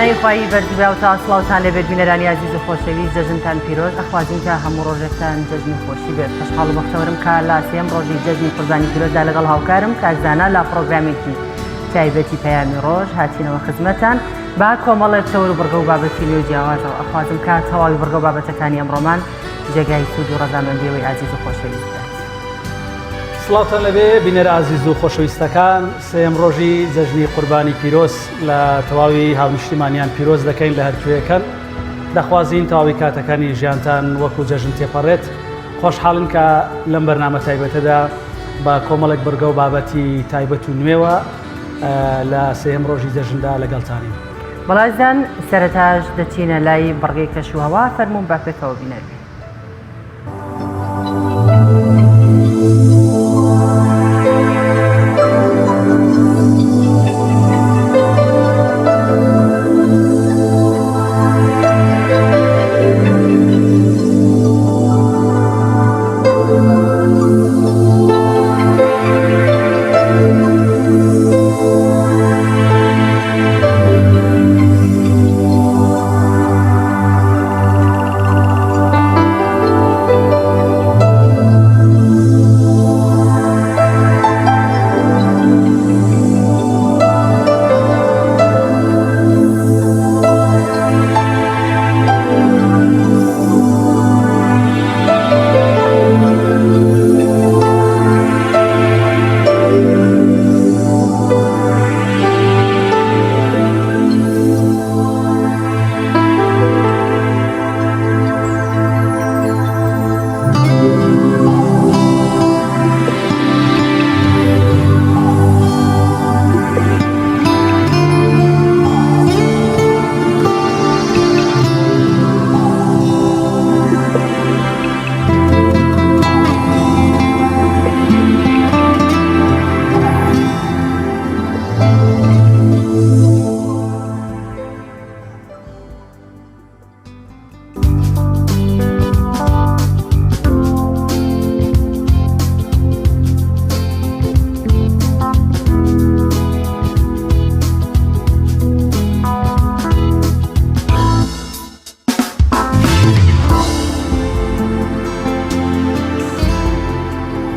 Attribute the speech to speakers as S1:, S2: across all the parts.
S1: بەناوی خوای بەرزی باوتا سڵاوتان لێبێت بینەرانی ئازیز و خۆشەویست جەژنتان پیرۆز ئەخوازین کە هەموو ڕۆژێکتان جەژنی خۆشی بێت خۆشحاڵ و بەختەوەرم کە لە سێم ڕۆژی جەژنی قوربانی پیرۆزدا لەگەڵ هاوکارم کاک زانا لە پڕۆگرامێکی تایبەتی پەیامی ڕۆژ هاتینەوە خزمەتان بە کۆمەڵێک تەور و بڕگە و بابەتی نوێ و جیاوازەوە ئەخوازم کە تەواوی بڕگە و بابەتەکانی ئەمڕۆمان جێگای سوود و ڕەزامەندیەوەی ئازیز و خۆشەویست بێت.
S2: سڵاوتان لەبێ بینەرە ئازیز و خۆشەویستەکان سێیەم ڕۆژی جەژنی قوربانی پیرۆز لە تەواوی هاونیشتیمانیان پیرۆز دەکەین لە هەرکوێیەکەن دەخوازین تەواوی کاتەکانی ژیانتان وەکو جەژن تێپەڕێت خۆشحاڵین کە لەم بەرنامە تایبەتەدا بە کۆمەڵێک بڕگە و بابەتی تایبەت و نوێوە لە سێیەم ڕۆژی جەژندا لەگەڵتانین.
S1: بەڵێزان سەرەتاش دەچینە لای بڕگەی کەشوهەوا فەرموون با پێکەوە بینەر بین.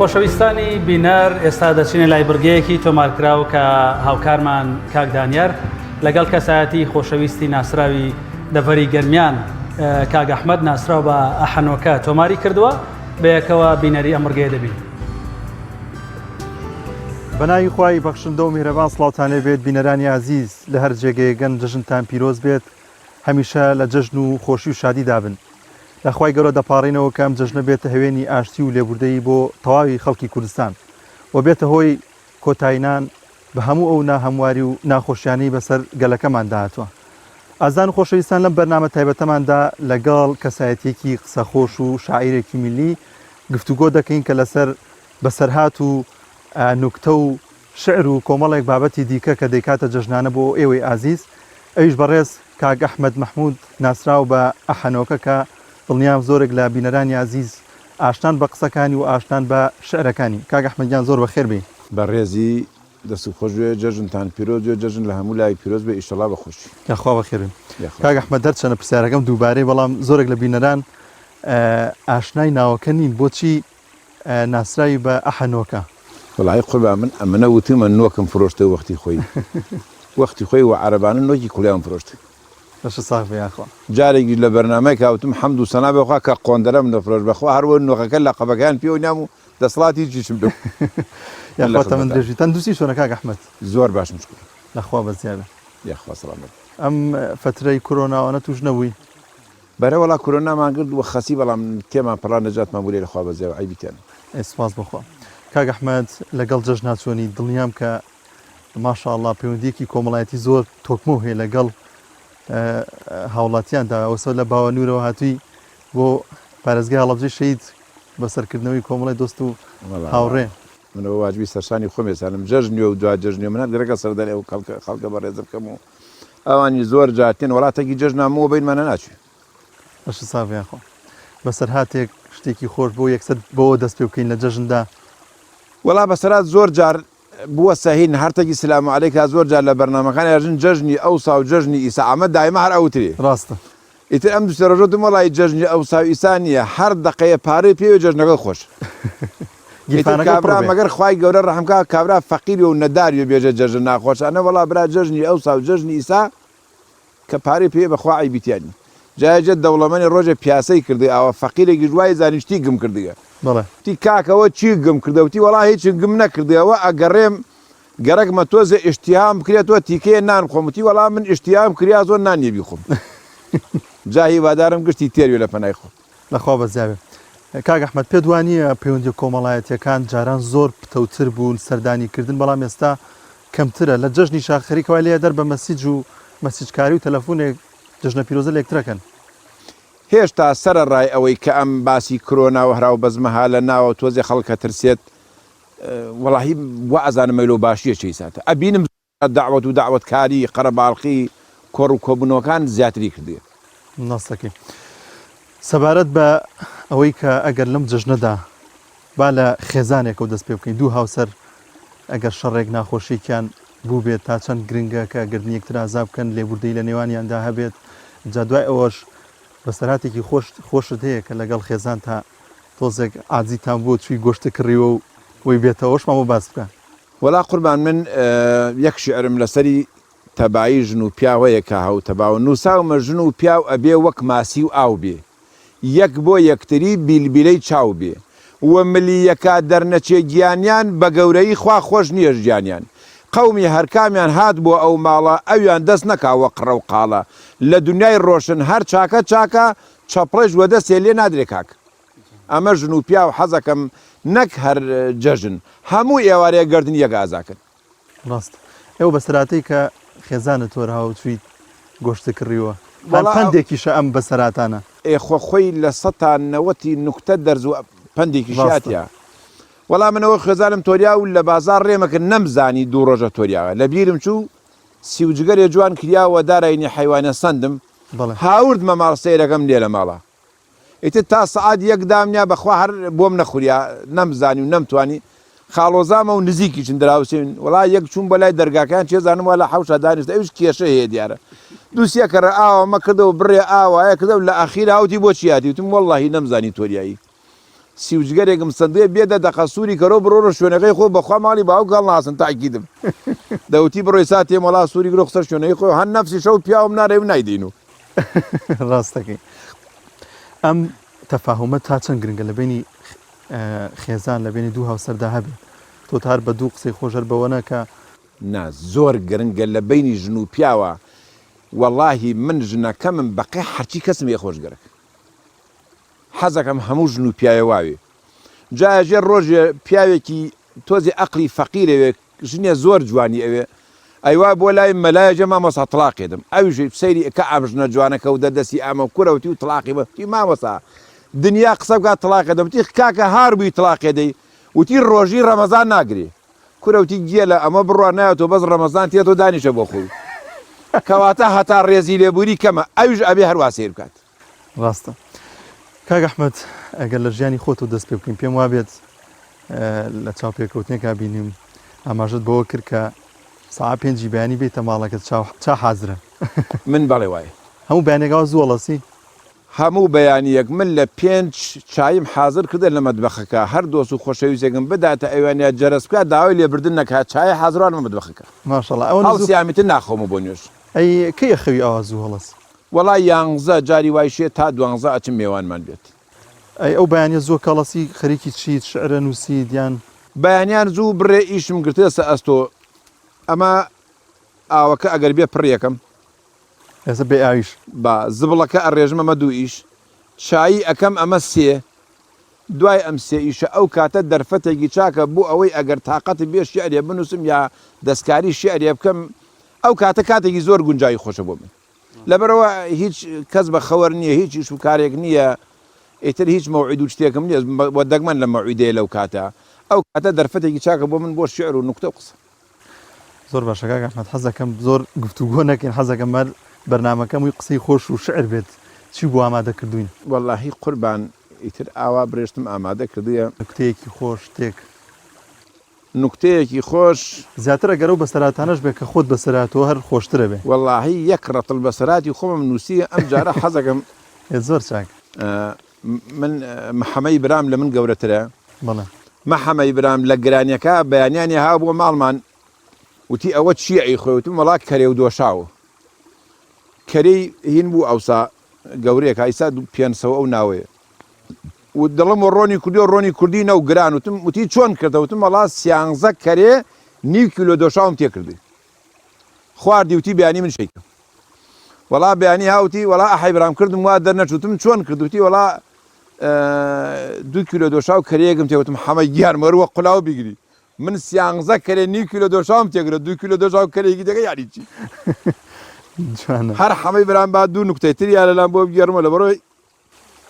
S2: خۆشەویستانی بینەر ئێستا دەچینە لای بڕگەیەکی تۆمارکراو کە هاوکارمان کاک دانیار لەگەڵ کەسایەتی خۆشەویستی ناسراوی دەڤەری گەرمیان کاک ئەحمەد ناسراو بە ئەحەنۆکە تۆماری کردووە بەیەکەوە بینەری ئەم بڕگەیە دەبین.
S3: بەناوی خوای بەخشندە و میهرەبان سڵاوتان لێ بێت بینەرانی ئازیز لە هەر جێگەیەگەن جەژنتان پیرۆز بێت هەمیشە لە جەژن و خۆشی و شادیدا بن لە خوای گەورە دەپاڕێینەوە کە ئەم جەژنە بێتە هەوێنی ئاشتی و لێبوردەیی بۆ تەواوی خەڵکی کوردستان و بێتە هۆی کۆتایینان بە هەموو ئەو ناهەمواری و ناخۆشیانەی بەسەر گەلەکەماندا هاتووە. ئازیزان و خۆشەویستان لەم بەرنامە تایبەتەماندا لەگەڵ کەسایەتییەکی قسەخۆش و شاعیرێکی میللی گفتوگۆ دەکەین کە لەسەر بەسەرهات و نوکتە و شعر و کۆمەڵێک بابەتی دیکە کە دەیکاتە جەژنانە بۆ ئێوەی ئازیز ئەویش بەڕێز کاک ئەحمەد مەحمود ناسراو بە ئەحەنۆکە کە دڵنیام زۆرێک لە بینەرانی ئازیز ئاشنان بە قسەکانی و ئاشنان بە شعرەکانی. کاک ئەحمەد گیان زۆر بەخێر بێی.
S4: بەڕێزی دەستت خۆش بێ جەژنتان پیرۆز بێ جەژن لە هەموو لایەک پیرۆز بێ ئیشەڵا بە خۆشی.
S3: یاخوا بەخێر بێن.
S4: یاخوا.
S3: کاک ئەحمەد هەرچەنە پرسیارەکەم دووبارەیە بەڵام زۆرێک لە بینەران ئاشنای ناوەکە نین بۆچی ناسراوی بە ئەحە نۆکە؟
S4: وەڵایی قوربان من ئەمنە وتومە نۆکم فرۆشتە وەختی خۆی وەختی خۆی وە عەرەبانە نۆکی کوڵیان فرۆشت.
S3: لەشت ساغ بێ یاخوا.
S4: جارێکیش لە بەرنامەیەکا وتم حەمد و سەنا بێ خوا کە قۆندەرەم نەفرۆشت بەخوا هەر وە نۆخەکە لەقەبەکەیان پێوە نیام و دەسەڵاتی هیچیشم نەبوو. من لە
S3: یاخوا تەمەن
S4: خزمەتان.
S3: درێژی تەندروستی چۆنە کاک ئەحمەد؟
S4: زۆر باشم شکور.
S3: لەخوا بەزیا بێ.
S4: یاخوا سەڵامەت بی.
S3: ئەم فەترەی کورۆناوانە توش نەبووی؟
S4: بەرە وەڵا کورۆنامان گرت وە خەسی بەڵام تێمان پەڕا نەجاتمان بوو لێ لەخوا بەزیا و عەیبی تیا نەبوو.
S3: ئەی سوپاس بۆ خوا. کاک ئەحمەد لەگەڵ جەژنا چۆنی؟ دڵنیام کە ماشاءاللە پەیوەندیەکی کۆمەڵایەتی زۆر تۆکمەو هەیە لەگەڵ هاوڵاتیاندا ئەوسە لە باوە نورەوە هاتووی بۆ پارێزگای هەڵەبجەی شەهید بەسەرکردنەوەی کۆمەڵی دۆست و هاوڕێ.
S4: من ئەوە واجبی سەرشانی خۆم ئێزانم جەژنێ و دوا جەژنێ من هەر گەرەکە سەردانی ئەو خەڵکە خەڵکە بەڕێزە بکەم و ئەوانی زۆر جار تێن وڵاتێکی جەژنا مۆ بینمانە ناچێ.
S3: لەشت ساغ بێ یاخوا. بەسەرهاتێک شتێکی خۆش بۆ یەکسەر بەوە دەست پێ بکەین لە جەژندا.
S4: وەڵا بەسەرات زۆر جار. بووە سەهین هەرتەکی سلام علیکا زۆر جار لە بەرنامەکان ئەژن جەژنی ئەوسا و جەژنی ئیسا ئەمە دایمە هەر ئەوترێ.
S3: ڕاستە.
S4: ئیتر ئەم دوسێ ڕۆژە وتم وەڵایی جەژنی ئەوسا و ئیسا نییە هەر دەقەیە پارەی پێوێ جەژنەکە خۆش. ئیتر
S3: گیرفانەکە پڕ
S4: کابرا
S3: بێ.
S4: مەگەر خوای گەورە ڕەحم کا کابرا فەقیر بێ و نەدار بێ بێژێ جەژن ناخۆشە ئەنە وەڵا برا جەژنی ئەوسا و جەژنی ئیسا کە پارەی پێیە بەخوا عەیبی تیا نیە جا یەجە دەوڵەمەنێ ڕۆژێ پیاسەی کردگە ئاوا فەقیرێکیش وای زانی شتی گم کردگە
S3: بەڵێ.
S4: وتی کاکە ئەوە چی گم کردە وتی وەڵا هیچم گم نەکردگە ئەوە ئەگەڕێم گەرەکمە تۆزێ ئیشتیهام بکرێ تۆ تیکەیە نان بخۆم وتی وەڵا من ئیشتیهام کریا زۆر نان نیە بیخۆم جا هیوادارم گشتی تێر بێ لە پەنای خوا.
S3: لە خوا بەزیابێ. کاک ئەحمەد پێت وا نییە پەیوەندیە کۆمەڵایەتیەکان جاران زۆر پتەوتر بوون سەردانی کردن بەڵام ئێستا کەمترە لە جەژنیشا خەریکە وای لێیە دەر بە مەسیج و مەسیجکاری و تەلەفونێک جەژنە پیرۆزە لە یەکترەکەن.
S4: هێشتا سەرەڕای ئەوەی کە ئەم باسی کرۆنا و هەرا و بەزمە ها لە ناوە تۆزێ خەڵک ئەترسێت وەڵاهی وا ئەزانم مەیلۆ باشیە چەی ساتە ئەبینم دەعوەت و دەعوەتکاری قەرەباڵخی کۆڕ و کۆبوونەوەکان زیاتری کردگە.
S3: ڕاستەکەی. سەبارەت بە ئەوەی کە ئەگەر لەم جەژنەدا با لە خێزانێکەوە دەست پێ بکەین، دوو هاوسەر ئەگەر شەڕێک ناخۆشیەکیان بووبێت تا چەند گرنگە کە گەردنی یەکتر ئازا بکەن، لێبوردەیی لە نێوانیاندا هەبێت، جا دوای ئەوەش بەسەرهاتێکی خۆش خۆشت هەیە کە لەگەڵ خێزانتا تۆزێک عاجزیتان بووە چووی گۆشتت کڕیوە و وەی بێتەوە ئەوەشمان بۆ باس بکە.
S4: وەڵا قوربان من یەک شیعرم لەسەری تەبایی ژن و پیاو هەیە کە هاوتەباوە نوساومە ژن و پیاو ئەبێ وەک ماسی و ئاو بێ یەک بۆ یەکتری بیلبیلەی چاو بێ و ملی یەکا دەرنەچێ گیانیان بە گەورەیی خوا خۆش نیە ژیانیان قەومی هەرکامیان هات بۆ ئەو ماڵە ئەویان دەست نەکا وە قڕە و قاڵە لە دونیای ڕۆشن هەر چاکە چاکە چەپڵەیش وە دەستێ لێ نادرێ کاک ئەمە ژن و پیاو حەزەکەم نەک هەر جەژن هەموو ئێوارەیەک گەردن یەک ئازاکەن.
S3: ڕاستە ئەو بەسەراتەی کە خێزانت تۆرهاوە چویت گۆشتت کڕیوە هەر
S4: وەڵا
S3: پەندێکیشە ئەم بەسەراتانە.
S4: ئێ خۆ خۆی لە سەتا نەوەتی نوکتە دەرز و پەندێکیشیا
S3: ڕاستە.
S4: تیا. وەڵا من ئەوە خێزانم تۆریا و لە بازاڕ ڕێمە کرد نەمزانی دوو ڕۆژە تۆریاوە لە بیرم چوو سیوجگەرێ جوان کریا وە داراینی حەیوانێ سەندم
S3: بەڵێ.
S4: هاوردمە ماڵ سەیرەکەم لێ لە ماڵا ئیتر تا سەعات یەک دامنیا بەخوا هەر بۆم نەخوریا نەمزانی و نەمتوانی خاڵۆزامە و نزیکیشن دراوسێن وەڵا یەک چووم بۆ لای دەرگاکەیان چێزانم وا لە حەوشە دانیشت ئەویش کێشە هەیە دیارە دووسیە کەڕە ئاوامە کردەوە بڕێ ئاوایە کردەوە لە ئەخیرا وتی بۆ چی هاتی وتم وەڵڵاهی نەمزانی تۆریایی سیوجگەرێکم سەندێ بێ دە دەقە سووری کەرۆ بڕۆرە شوێنەکەی خۆ بەخوا ماڵی باوک هەڵناسن تاکیدم دەوتی بڕۆی سا تێم وەڵا سووری گرۆ خسەر شوێنەکەی خۆ هەر نەفسی شەو پیاوم نارێ و نایدەین و
S3: ڕاست دەکەی ئەم تەفاهومە تا چەند گرنگە لە بینی خێزان لە بینی دوو هاوسەردا هەبێت تۆ تار بە دوو قسەی خۆشەر بەوە نەکە
S4: نا زۆر گرنگە لە بینی ژن و پیاوە وەڵاهی من ژنەکەمم بەقەی هەرچی کەسم هەیە خۆش گەرەک حەزەکەم هەموو ژن و پیاوێ واوێ جا ئەژێ ڕۆژێ پیاوێکی تۆزێ ئەقلی فەقیرەوێ ژنێ زۆر جوانی ئەوێ ئەیوا بۆ لای مەلایە جێ مامۆستا تڵاقێ دەم ئەویش سەیری ئەکا ئەم ژنە جوانە کەوتە دەستی ئەمە کورە وتی و تڵاقی بە وتی مامۆستا دنیا قسە بکات تڵاقێ دەم وتی کاکە هار بووی تڵاقێ دەی وتی ڕۆژی ڕەمەزان ناگرێ کورە وتی گێلە ئەمە بڕوا نایەتەوە بەس ڕەمەزان تێتەوە دانیشە بۆ خۆی کەواتە هەتا ڕێزی لێبووری کەمە ئەویش ئەبێ هەروا سەیر بکات.
S3: ڕاستە کاک ئەحمەد ئەگەر لە ژیانی خۆتەوە دەست پێ بکەین پێم وابێت لە چاوپێکەوتنێکا بینیم ئاماژەت بەوە کرد کە ساعە پێنجی بەیانی بێیتە ماڵەکەت چاو چا حازرە
S4: من بەڵێ وایە.
S3: هەموو بەیانێک ئاوا زوو هەڵەسی؟
S4: هەموو بەیانییەک من لە پێنج چاییم حازر کردە لە مەتبەخەکە هەر دۆست و خۆشەویستێکم بداتە ئەویان یا جەرەس بکات داوای لێبردن نەکات چایە حازران لە مەتبەخەکە
S3: ماشەڵا ئەوەنە زوو
S4: هەڵسیام ئیتر ناخەومە بۆ نوێژ.
S3: ئەی کەی ئەخەوی ئاوا زوو هەڵەسی؟
S4: وەڵا یانزە جاری وایشێ تا دوانزە ئەچم مێوانمان بێت.
S3: ئەی ئەو بەیانیە زووە کەڵەسی خەریکی چیت شعرە نوسیت یان.
S4: بەیانیان زوو بڕێ ئیشم گرتەسە ئەستۆ ئەمە ئاوەکە ئەگەر بێ پڕی ئەکەم.
S3: ئێستا بێ ئاویش.
S4: با زبڵەکە ئەڕێژم ئەمە دوو ئیش چایی ئەکەم ئەمە سێ دوای ئەم سێ ئیشە ئەو کاتە دەرفەتێکی چاکە بۆ ئەوەی ئەگەر تاقەتم بێ شیعرێ بنووسم یا دەستکاری شیعرێ بکەم ئەو کاتە کاتێکی زۆر گونجاوی خۆشە بۆ من لەبەرئەوە هیچ کەس بە خەوەر نییە هیچ ئیش و کارێک نییە ئیتر هیچ مەوعید و شتێکم نییە وە دەگمەن لە مەوعیدەیە لەو کاتە ئەو کاتە دەرفەتێکی چاکە بۆ من بۆ شیعر و نوکتە و قسە.
S3: زۆر باشە کاک ئەحمەد حەزەکەم زۆر گفتوگۆ نەکەین حەزەکەم هەر بەرنامەکەم وی قسەی خۆش و شعر بێت چی بۆ ئامادە کردوین؟
S4: وەڵاهی قوربان ئیتر ئاوا برێشتم ئامادە کردیە.
S3: نوکتەیەکی خۆش شتێک.
S4: نوکتەیەکی خۆش.
S3: زیاتر ئەگەر ئەو بەسەرهاتانەش بێ کە خۆت بەسەرهاتووە هەر خۆشترە بێ.
S4: وەڵاهی یەک ڕەتڵ بەسەرهاتی خۆمم نووسی ئەم جارە حەزەکەم.
S3: ئێ زۆر چاک.
S4: من محەمەی برام لە من گەورەترە.
S3: بەڵێ.
S4: محەمەی برام لە گرانیەکە بەیانیانی ها بۆ ماڵمان وتی ئەوە چییە ئەیخۆی وتم وەڵا کەرێ و دۆشاو. کەرێی هین بوو ئەوسا گەورەیەکە ئیسا پێنسەوە ئەو ناوەیە. وت دڵم وە ڕۆنی کوردی و ڕۆنی کوردی نەو گران وتم وتی چۆن کردە وتم وەڵا سیانزە کەرێ نیو کیلۆ دۆشاوم تێ کردی خواردی وتی بەیانی من شەیکەم وەڵا بەیانی هاوتی وەڵا ئەحەی برام کردم وا دەرنەچوو وتم چۆن کرد وتی وەڵا دوو کیلۆ دۆشاو کەرەیەکم تێ وتم حەمە گیان مەروە قولاو بیگری من سیانزە کەرێ نیو کیلۆ دۆشاوم تێگرە دوو کیلۆ دۆشاو کەرێکی دەکە یاری چی هەر حەمەی برام با دوو نوکتەی تر یا لەلام بۆ بگێڕمە لە بەڕۆی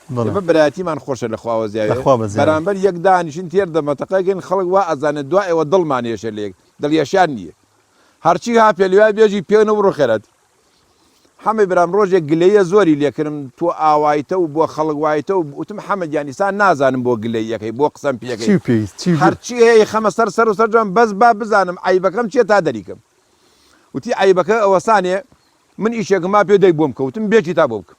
S4: ئێمە برایەتیمان خۆشە لە خواوە زیاوێ بەرامبەر یەک دانیشین تێر دەمەتەقەکەین خەڵک وا ئەزانێت دوا ئێوە دڵمان ێشێ لە یەک دڵیەشیان نییە هەرچی ها پێلوای بێژی پێنە بڕۆ خێرات حەمەی برام ڕۆژێک گلەیە زۆری لێکردم تۆ ئاوایتە و بۆ خەڵک وایتە و وتم حەمە گیان ئیسا نازانم بۆ گلەیەکەی بۆ قسەم پێەکەی هەرچی هەیە خەمە سەر سەر و سەرجەم بەس با بزانم عەیبەکەم چیە تا دەریکەم وتی عەیبەکە ئەوەسانێ من ئیشێکم ما پێ دەی بۆم کەوتم بێکی تا بۆ بکەم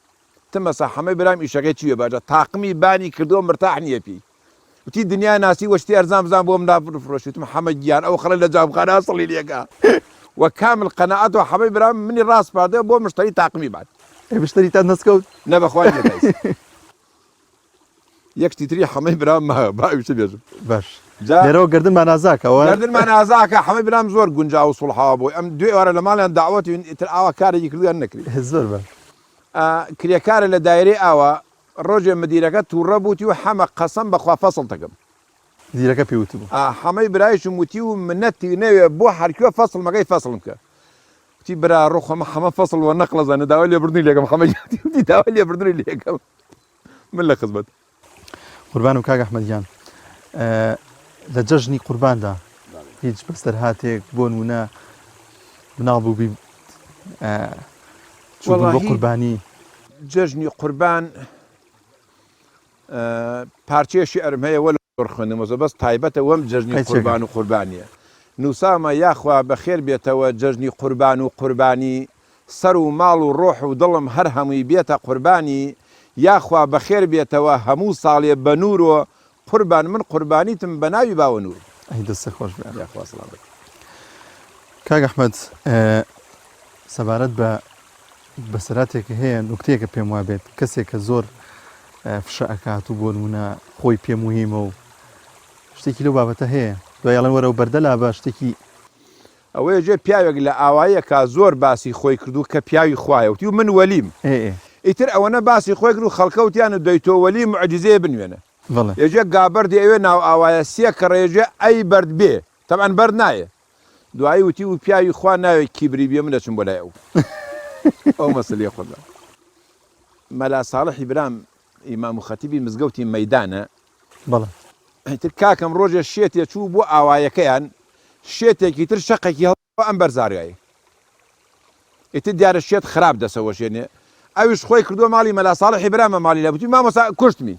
S4: تمەسا حەمەی برام ئیشەکەی چیە باجە تاقمی بانی کردوە مرتاح نیە پێی وتی دنیا ناسی وە شتی ئەرزان بزان بۆم نافرۆشی وتم حەمە گیان ئەو خەڵک لە جامخانە ئەسڵی لێکا وە کامل قەناعەت و حەمەی برام منی ڕاسپاردە بۆ مشتەری تاقمی بان
S3: ئەی مشتەریتان دەستکەوت؟
S4: نە بەخوا نیە تا ئیستا یەک شتی تری حەمەی برام ماوە با ئەویشە بێژم.
S3: باش جا لێرەوە گەردنمان ئازاکە ئەوە
S4: گەردنمان ئازاکە حەمەی برام زۆر گونجاو و سوڵحاوە بۆی ئەم دوێ ئێوارە لە ماڵیان دەعوەتی ئیتر ئاوا کارێکی کردویان نەکری.
S3: زۆر باش.
S4: کرێکارە لە دایرەی ئاوا، ڕۆژێ مدیرەکە توڕە بوو وتی و حەمە قەسەم بەخوا فەسڵتەکەم.
S3: مدیرەکە پێی وتبوو.
S4: حەمەی برایشم وتی و منەتی نەوێ بۆ هەرکوێ فەسڵم ئەکەی فەسڵم کە. وتی برا ڕۆ خۆ من حەمە فەسڵ وە نەقڵە زانە داوای لێبوردنی لێکەم حەمە گیان وتی داوای لێبوردنی لێکەم من لە خزمەت.
S3: قوربانم کاک ئەحمەد گیان لە جەژنی قورباندا هیچ بەسەرهاتێک بۆ نمونە مناڵ بووبی چووبن بۆ قوربانی؟
S4: جەژنی قوربان پارچەیە شیعرم هەیە وەلو زۆر خوێندمەوە بەس تایبەتە وەم جەژنی قوربان و قوربانیە نووسامە یاخوا بەخێر بێتەوە جەژنی قوربان و قوربانی سەر و ماڵ و ڕۆح و دڵم هەر هەمووی بێتە قوربانی یاخوا بەخێر بێتەوە هەموو ساڵێ بە نوورۆ قوربان من قوربانیتم بە ناوی باوە نوور.
S3: ئەی دەستت خۆش بێ.
S4: یاخوا سڵامەت.
S3: کاک ئەحمەد سەبارەت بە بەسەراتێک هەیە نوکتەیەکە پێم وابێت کەسێک کە زۆر فشە ئەکات و بۆ نمونە خۆی پێ موهیمە و شتێکی لەو بابەتە هەیە دوای ئەڵێن وەرەو بەردە لابە شتێکی
S4: ئەوەیە جێ پیاوێک لە ئاواییەکا زۆر باسی خۆی کردو کە پیاوی خوایە وتی من وەلیم ئیتر ئەوەنە باسی خۆی کرد و خەڵکە وتیان و دەی تۆ وەلی موعجیزەیە بنوێنە یەجێ گابەردی ئەوێ ناو ئاوایە سیە کەڕە یەجێ ئەی بەرد بێ تەبعەن بەرد نایێ دوایی وتی و پیاوی خوا ناوێ کیبری بێ من دەچم بۆ لای ئەو ئەو مەسەلەیە قوربان مەلا ساڵحی برام ئیمام و خەتیبی مزگەوتی مەیدانە
S3: بەڵێ.
S4: ئیتر کاکەم ڕۆژێ شێتێ چوو بۆ ئاوایەکەیان، شێتێکی تر شەقێکی هەڵدا ئەم بەرزارگای. ئیتر دیارە شێت خراپ دەسەوەشێنێ. ئەویش خۆی کردووە ماڵی مەلا ساڵحی برامە ماڵی لای وتی مامۆستا کوشتمی.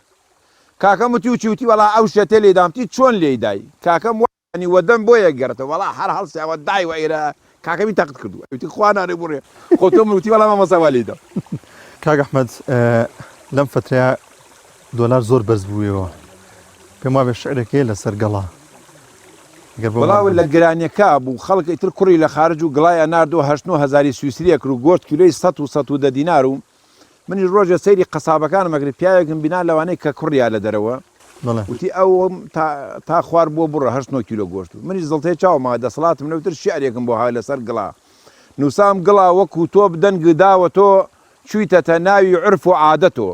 S4: کاکەم وتی و چی وتی وەڵا ئەو شێتێ لێی دام وتی چۆن لێی دای؟ کاکەم ینی وە دەم بۆیە گەرەتە وەڵا هەر هەڵسیاوە دای وە ئێرە کاکەمی تەقت کردووە وتی خوا نانێ بڕێ خۆ تۆ من وتی وەڵا مامۆستا وا لێی دام.
S3: کاک ئەحمەد لەم فەترەیە دۆلار زۆر بەرز بوویەوە پێم وابێ شعرێک هەیە لەسەر گەڵا گەر بۆ
S4: وەڵا لە گرانیەکە بوو خەڵک ئیتر کوڕی لە خارج و گڵای ئەنارد و هەشت نۆ هەزاری سویسریە کرد و گۆشت کیلۆی سەت و 110 دینار و منیش ڕۆژێ سەیری قەسابەکانم ئەکرد پیاوێکم بینا لەوانەی کە کوڕیا لە دەرەوە وتی ئەوم تا تا خوار بۆ بڕە هەشت نۆ کیلۆ گۆشت و منیش زڵتەی چاوم ماوە دەسەڵاتم نەوتر شیعرێکم بۆ ها لەسەر گڵا نووسام گڵا وەکوو تۆپ دەنگ داوە تۆ چوویتەتە ناوی عورف و عادەتۆ